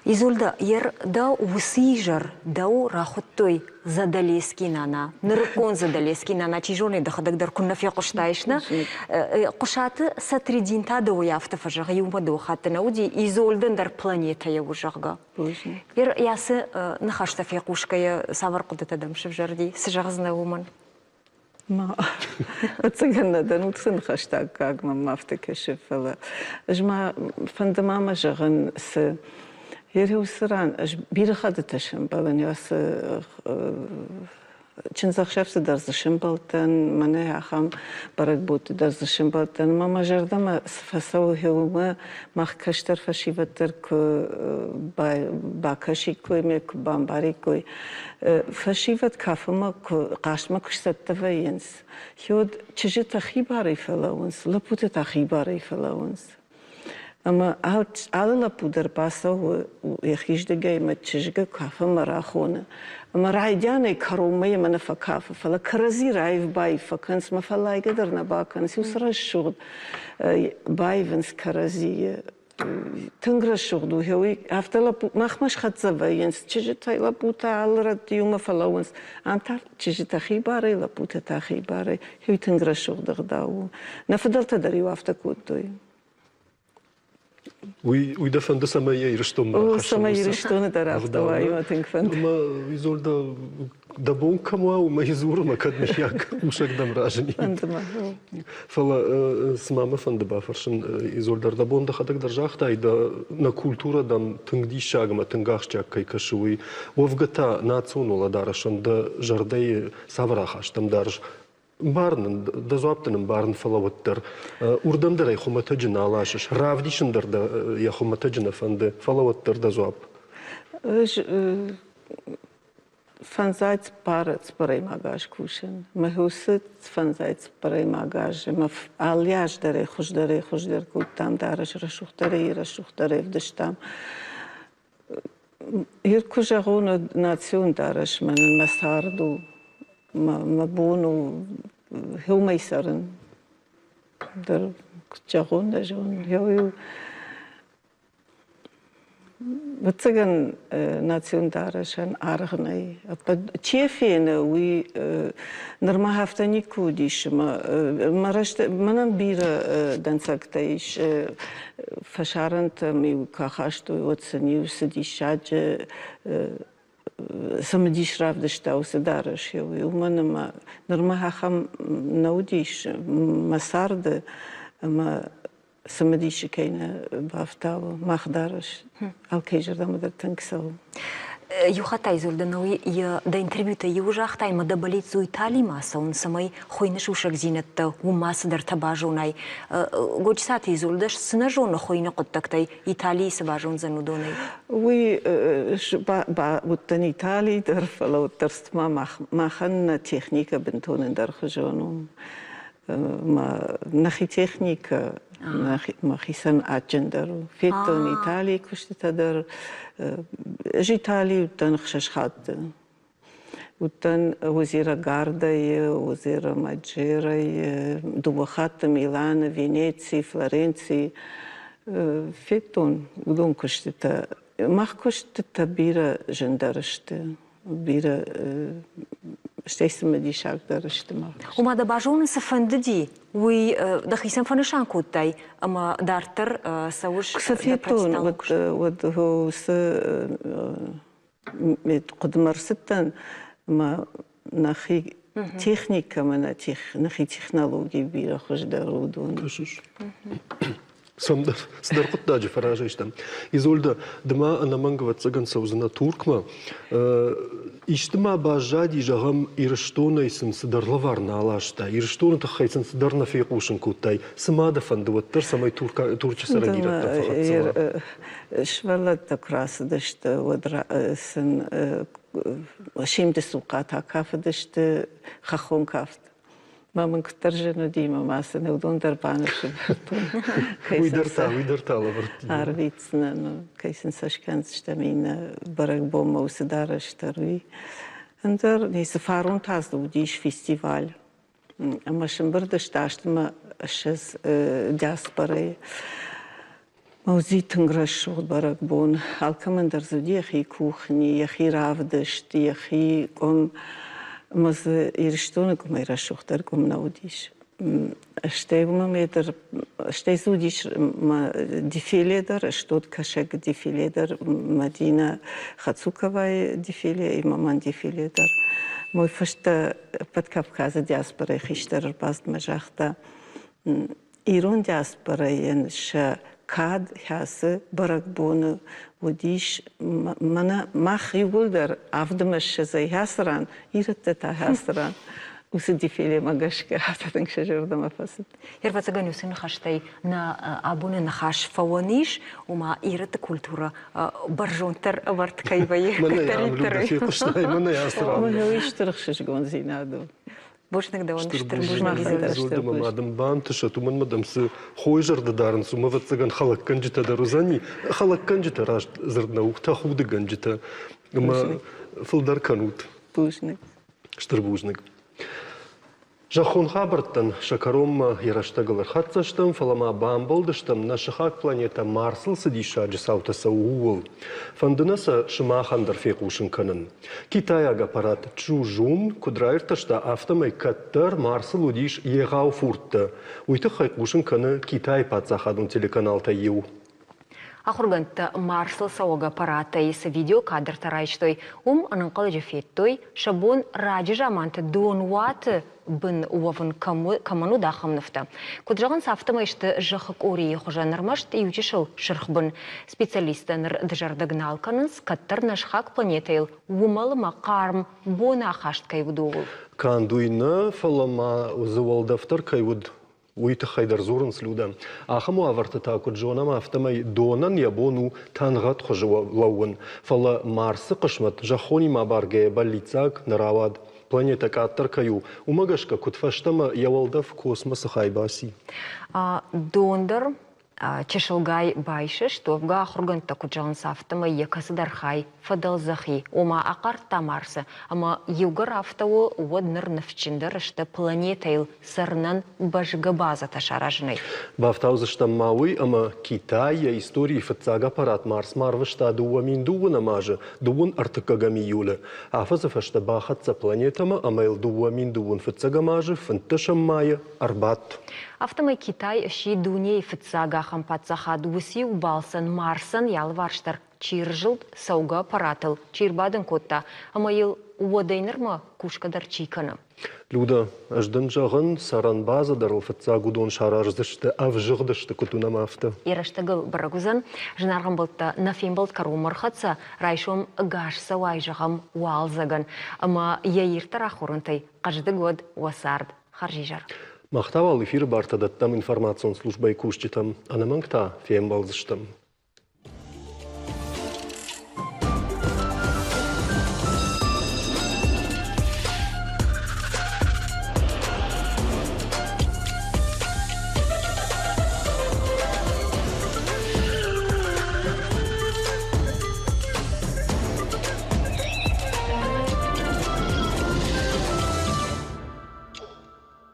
Изольда, ер дӕ уыцы изӕр дӕу рахуыдтой Задалески нана, нырыккон Задалески нана, чи зоны, дӕхӕдӕг дӕр куыннӕ фехъуыстаис, нӕ? Хъуысаты Сатридин та дӕуӕй афтӕ фӕзӕгъы, иумӕ дыууӕ хатты нӕ уыди, Изольдӕн дӕр планетӕйӕ у, зӕгъгӕ. Ацы ныхӕстӕ фехъусгӕйӕ цавӕр хъуыдытӕ дӕм сывзӕрди? Цы зӕгъдзынӕ уымӕн? Ӕцӕгӕн нӕ дӕн уыцы ныхӕсты аккаг мӕм афтӕ кӕсы, фӕлӕ ӕз ма фӕнды ма мӕ зӕгъын, цы уыцы ран ӕз бирӕ хӕттыты сӕмбӕлын ацы Чындзӕхсӕвты дӕр дзы сӕмбӕлдтӕн, мӕнӕ ахӕм бӕрӕгбонты дӕр дзы сӕмбӕлдтӕн. Ӕмӕ мӕ зӕрдӕмӕ цы фӕцӕуы, уымӕ мах кӕстӕр фӕсивӕд дӕр куы бакӕсиккой ӕмӕ куы бамбариккой. Фӕсивӕд кафынмӕ куы хъазтмӕ куы сцӕттӕ вӕййынц, уӕд чызджытӕ хибарӕй фӕлӕууынц, лӕппутӕ та хибарӕй фӕлӕууынц. Ӕмӕ алы лӕппу дӕр бацӕуы йӕхиздыгӕй ӕмӕ чызгы кафынмӕ рахоны. Ӕмӕ райдианӕй кӕронмӕ йемӕ нӕ фӕкафы, фӕлӕ кӕрӕдзи раив-баив фӕкӕнынц ӕмӕ фӕллайгӕ дӕр нӕ бакӕнынц. Уыцы рӕсугъд баивынц кӕрӕдзийы. Тынг рӕсугъд у, уый афтӕ лӕппу махмӕ схӕццӕ вӕййынц. Чызджытӕ, лӕппутӕ алы рӕтты иумӕ фӕлӕууынц. Ам та чызджытӕ хибарӕй, лӕппутӕ та хибарӕй. Уый тынг рӕсугъд ӕгъдау у. Нӕ фыдӕлтӕ дӕр-иу афтӕ кодтой. Уый, уый дӕ фӕнды, цӕмӕй йӕ Ирыстонмӕ О, цӕмӕй Ирыстоны дӕр афтӕ уа, мӕ тынг фӕнды. Ӕмӕ, Изольда, дӕ бон кӕм уа, уымӕй дзуры, кӕд мыййаг хъусӕг дӕм разынид. Фӕнды мӕ. Фӕлӕ цыма мӕ фӕнды бафӕрсын, Изольда, дӕ бон дӕхӕдӕг дӕр загътай, дӕ нӕ культурӕ дӕм тынг диссаг ӕмӕ тынг ахсджиаг кӕй кӕсы, уый. Уӕвгӕ та национ уӕлӕдарӕсӕн дӕ зӕрдӕйы цавӕр ахаст ӕм дарыс? Барын ын, дӕ дзуапп дын ӕмбарын, фӕлӕ уӕддӕр уырдӕм дӕр ӕй хуымӕтӕджы нӕ аласыс, равдисын дӕр дӕ йӕ хуымӕтӕджы нӕ фӕнды, фӕлӕ уӕддӕр дӕ дзуапп. Ӕз фӕндзай цыппар цыппӕрӕймаг аз кусын. Мӕ уыцы фӕндзай цыппӕрӕймаг азы мӕ алы аз дӕр ӕй хуыздӕрӕй хуыздӕр кодтам, дарӕс рӕсугъддӕрӕй рӕсугъддӕрӕй ӕвдыстам. Ир куы зӕгъон, уӕд национ дарӕс мӕнӕн мӕ цард у, мӕ бон у хеумӕй цӕрын. Дӕр куыд зӕгъон, нӕ зонын. Хеу Ӕвӕццӕгӕн, национ дарӕсӕн аргъ нӕй. Чи фены, уый нырма афтӕ никуы уыдис. Мӕ рӕстӕг мӕнӕн бирӕ дӕнцӕгтӕ ис. Фӕсарӕнтӕм-иу куы ахастой, уӕд сын-иу цы диссаджы цымыдис равдыста уыцы дарӕс, уымӕн ӕмӕ нырма ахӕм нӕ уыдис мӕ царды ӕмӕ цымыдисы кӕй нӕ бафтауы, мах дарӕс алкӕй зӕрдӕмӕ дӕр тынг цӕуы. Иу хатт айзолдӕ науи дӕ интервьютӕ иу загътай, ӕмӕ дӕ бӕллиц у Италимӕ ацӕуын, цӕмӕй хуыйны сусӕгдзинӕдтӕ уым ма цыдӕртӕ базонай. Годжысаты Изольдӕ цы нӕ зоны хуыйны хъуыддӕгтӕй, Италийы цы базондзӕн уыдонӕй? Уый уыдтӕн Италийы дӕр, фӕлӕ уӕддӕр цыма махӕн нӕ техникӕ бынтон ӕндӕрхуызон у. Нӕхи техникӕ мӕхицӕн адджындӕр у. Федтон Италийы куыстытӕ дӕр. Ӕз Италийы уыдтӕн ӕхсӕз хатты. Уыдтӕн Озера Гардайы, Озера Маджерайы, дыууӕ хатты Миланы, Венецийы, Флоренцийы. Федтон уыдон куыстытӕ. Мах куыстытӕ бирӕ зындӕр сты. Бирӕ стӕй цымыдисагдӕр сты мах. Ома дӕ базонын цы фӕндыди, уый дӕхицӕн фӕнысан кодтай ӕмӕ дарддӕр цӕуыс Куы федтон, уӕд уыцы хъуыдымӕ ӕрцыдтӕн ӕмӕ нӕхи техникӕ ӕмӕ нӕхи технологи бирӕ хуыздӕр уыдон. Кӕсыс? Цӕмдӕр, цыдӕр хъуыддаджы фӕразӕй стӕм. Изольда, ды ма ӕнӕмӕнг ӕвӕццӕгӕн цӕудзынӕ Туркмӕ. Исты ма баззади, зӕгъӕм, Ирыстонӕй сын цыдӕр лӕвар нӕ аластай, Ирыстоны тыххӕй сын цыдӕр нӕ фехъусын кодтай. Цы ма дӕ фӕнды уӕддӕр, цӕмӕй Турчы цӕрӕг ирӕттӕм фӕхӕццӕ уа? Сывӕллӕттӕ куы рацыдысты, уӕд сын симды цухъатӕ кафыдысты хӕххон кафт. Мӕ мын куыддӕр зын уыди, мӕ ма сын уыдон дӕр баныфсӕвӕрдтон. Уый дӕр та, уый дӕр та лӕвӕрдти. Арвитдзынӕн, кӕй сын сӕ скӕндзыстӕм иннӕ бӕрӕгбонмӕ уыцы дарӕс дӕр, уый. Ӕндӕр ницы фарон та дзы уыдис фестиваль. Ӕмӕ сӕмбырд сты астмӕ ссӕдз диаспорӕйы. Уыди тынг рӕсугъд бӕрӕгбон. Алкӕмӕн дӕр дзы уыди йӕхи кухни, йӕхи равдыст, йӕхи къуым. Ӕмӕ дзы Ирыстоны къуымӕй рӕсугъддӕр къуым нӕ уыдис. Стӕй уымӕ дӕр, стӕй дзы уыдис дефиле дӕр, стод кӕсӕг дефиле дӕр, Мадина Хацуковайы дефиле ӕмӕ мӕн дефиле дӕр. Мой фӕстӕ ӕппӕт Кавказы диаспорӕйы хистӕр ӕрбацыдмӕ загъта, Ирон диаспорӕйӕн сӕ кад хӕцы бӕрӕгбоны уыдис мӕнӕ мах иууылдӕр авдмӕ ссӕдзӕй хӕцы ран, ирӕттӕ та хӕцы ран. Уыцы дефилемӕ гӕсгӕ афтӕ тынг сӕ зӕрдӕмӕ фӕцыд. Ӕвӕццӕгӕн уыцы ныхӕстӕй нӕ абоны ныхас фӕуӕн ис, ома ирӕтты культурӕ бӕрзонддӕр ӕвӕрд кӕй вӕййы. Мӕнӕ фехъуыстай, мӕнӕ ацы ран. Мӕнӕ уый стыр ӕхсызгондзинад у. Бузныг дӕуӕн, стыр бузныг. Изольдӕмӕ ма дын бантысӕт, уымӕн ма дӕм цы хойы зӕрдӕ дарынц, уымӕ ӕвӕццӕгӕн хӕлӕггӕнджытӕ дӕр уыдзӕни. Хӕлӕггӕнджытӕ раст дзырд нӕу, тӕхудыгӕнджытӕ. Ӕмӕ фылдӕр кӕнут. Бузныг. Стыр бузныг. Зӕххон хабӕрттӕн сӕ кӕронмӕ йӕ рӕстӕгыл ӕрхӕццӕ стӕм, фӕлӕ ма бамбӕлдыстӕм нӕ сыхаг планетӕ Марсыл цы диссаджы цаутӕ цӕуы, ууыл. Фӕнды нӕ сӕ сымахӕн дӕр фехъусын кӕнын. Китайаг аппарат Чжужун куыд раиртӕста, афтӕмӕй кӕддӕр Марсыл уыдис егъау фурдтӕ. Уый тыххӕй хъусын кӕны Китайы паддзахадон телеканалтӕй иу. Ахуыргӕндтӕ Марсыл цӕуӕг аппаратӕй цы видеокадртӕ райстой, уым ӕнӕнхъӕлӕджы федтой, сӕ бон раджы заманты донуаты бын уӕвын кӕмӕн уыд, ахӕм нывтӕ. Куыд зӕгъынц, афтӕмӕй сты зӕххы къорийы хуызӕн ӕрмӕст иучысыл сырхбын. Специалисттӕ ныр дызӕрдыг нал кӕнынц, кӕддӕр нӕ сыхаг планетӕйыл уымӕл ӕмӕ хъарм боны ахаст кӕй уыд, ууыл. Канд уый нӕ, фӕлӕ ма дзы уӕлдӕф дӕр кӕй уыд, уый тыххӕй дӕр дзурынц Людӕ. Ахӕм уавӕрты та, куыд зонӕм, афтӕмӕй донӕн йӕ бон у тӕнгъӕд хуызы лӕууын. Фӕлӕ Марсы хъысмӕт зӕххонимӕ баргӕйӕ бӕллиццаг нӕ рауад. Планетӕ къаддӕр кӕй у, уымӕ гӕсгӕ куыд фӕстӕмӕ йӕ уӕлдӕф космосы хай баци. Дон дӕр чысылгай байсыст, уӕвгӕ ахуыргӕндтӕ куыд зӕгъынц, афтӕмӕй йӕ кӕцыдӕр хай фӕдӕлдзӕхи, ома ахъардта Марсы, ӕмӕ иугӕр афтӕ у, уӕд ныр ныфсджындӕр сты планетӕйыл цӕрынӕн бӕзгӕ базӕтӕ саразынӕй. Бафтаудзыстӕм ма уый, ӕмӕ Китай йӕ историйы фыццаг аппарат Марсмӕ арвыста 2012 азы дыууын ӕртыккӕгӕм июлы. Афӕдзы фӕстӕ бахӕццӕ планетӕмӕ ӕмӕ йыл 2021 азы фынддӕсӕм майы ӕрбадт. Афтӕмӕй Китай сси дунейы фыццаг ахӕм паддзахад уыциу балцӕн Марсӕн йӕ алыварс дӕр чи рзылд цӕугӕ аппаратыл, чи рбадын кодта ӕмӕ йыл уӕдӕй нырмӕ кусгӕ дӕр чи кӕны. Люда, ӕз дын зӕгъын, цӕрӕнбазӕ дӕр ыл фыццаг уыдон сараздзысты, ӕвзыгъдысты, куыд уынӕм, афтӕ. Йӕ рӕстӕгыл бӕрӕг уыдзӕн, зынаргъ ӕмбӕлттӕ, нӕ фембӕлд кӕронмӕ ӕрхӕццӕ, райсом ӕгас цӕуай, зӕгъӕм, уалдзӕгӕн, ӕмӕ йӕ ирддӕр ахорӕнтӕй хъӕздыг уӕд уӕ цард. Хӕрзизӕр. Мах та уал эфиры бартӕ дӕттӕм информацион службӕйы кусджытӕм, ӕнӕмӕнг та фембӕлдзыстӕм.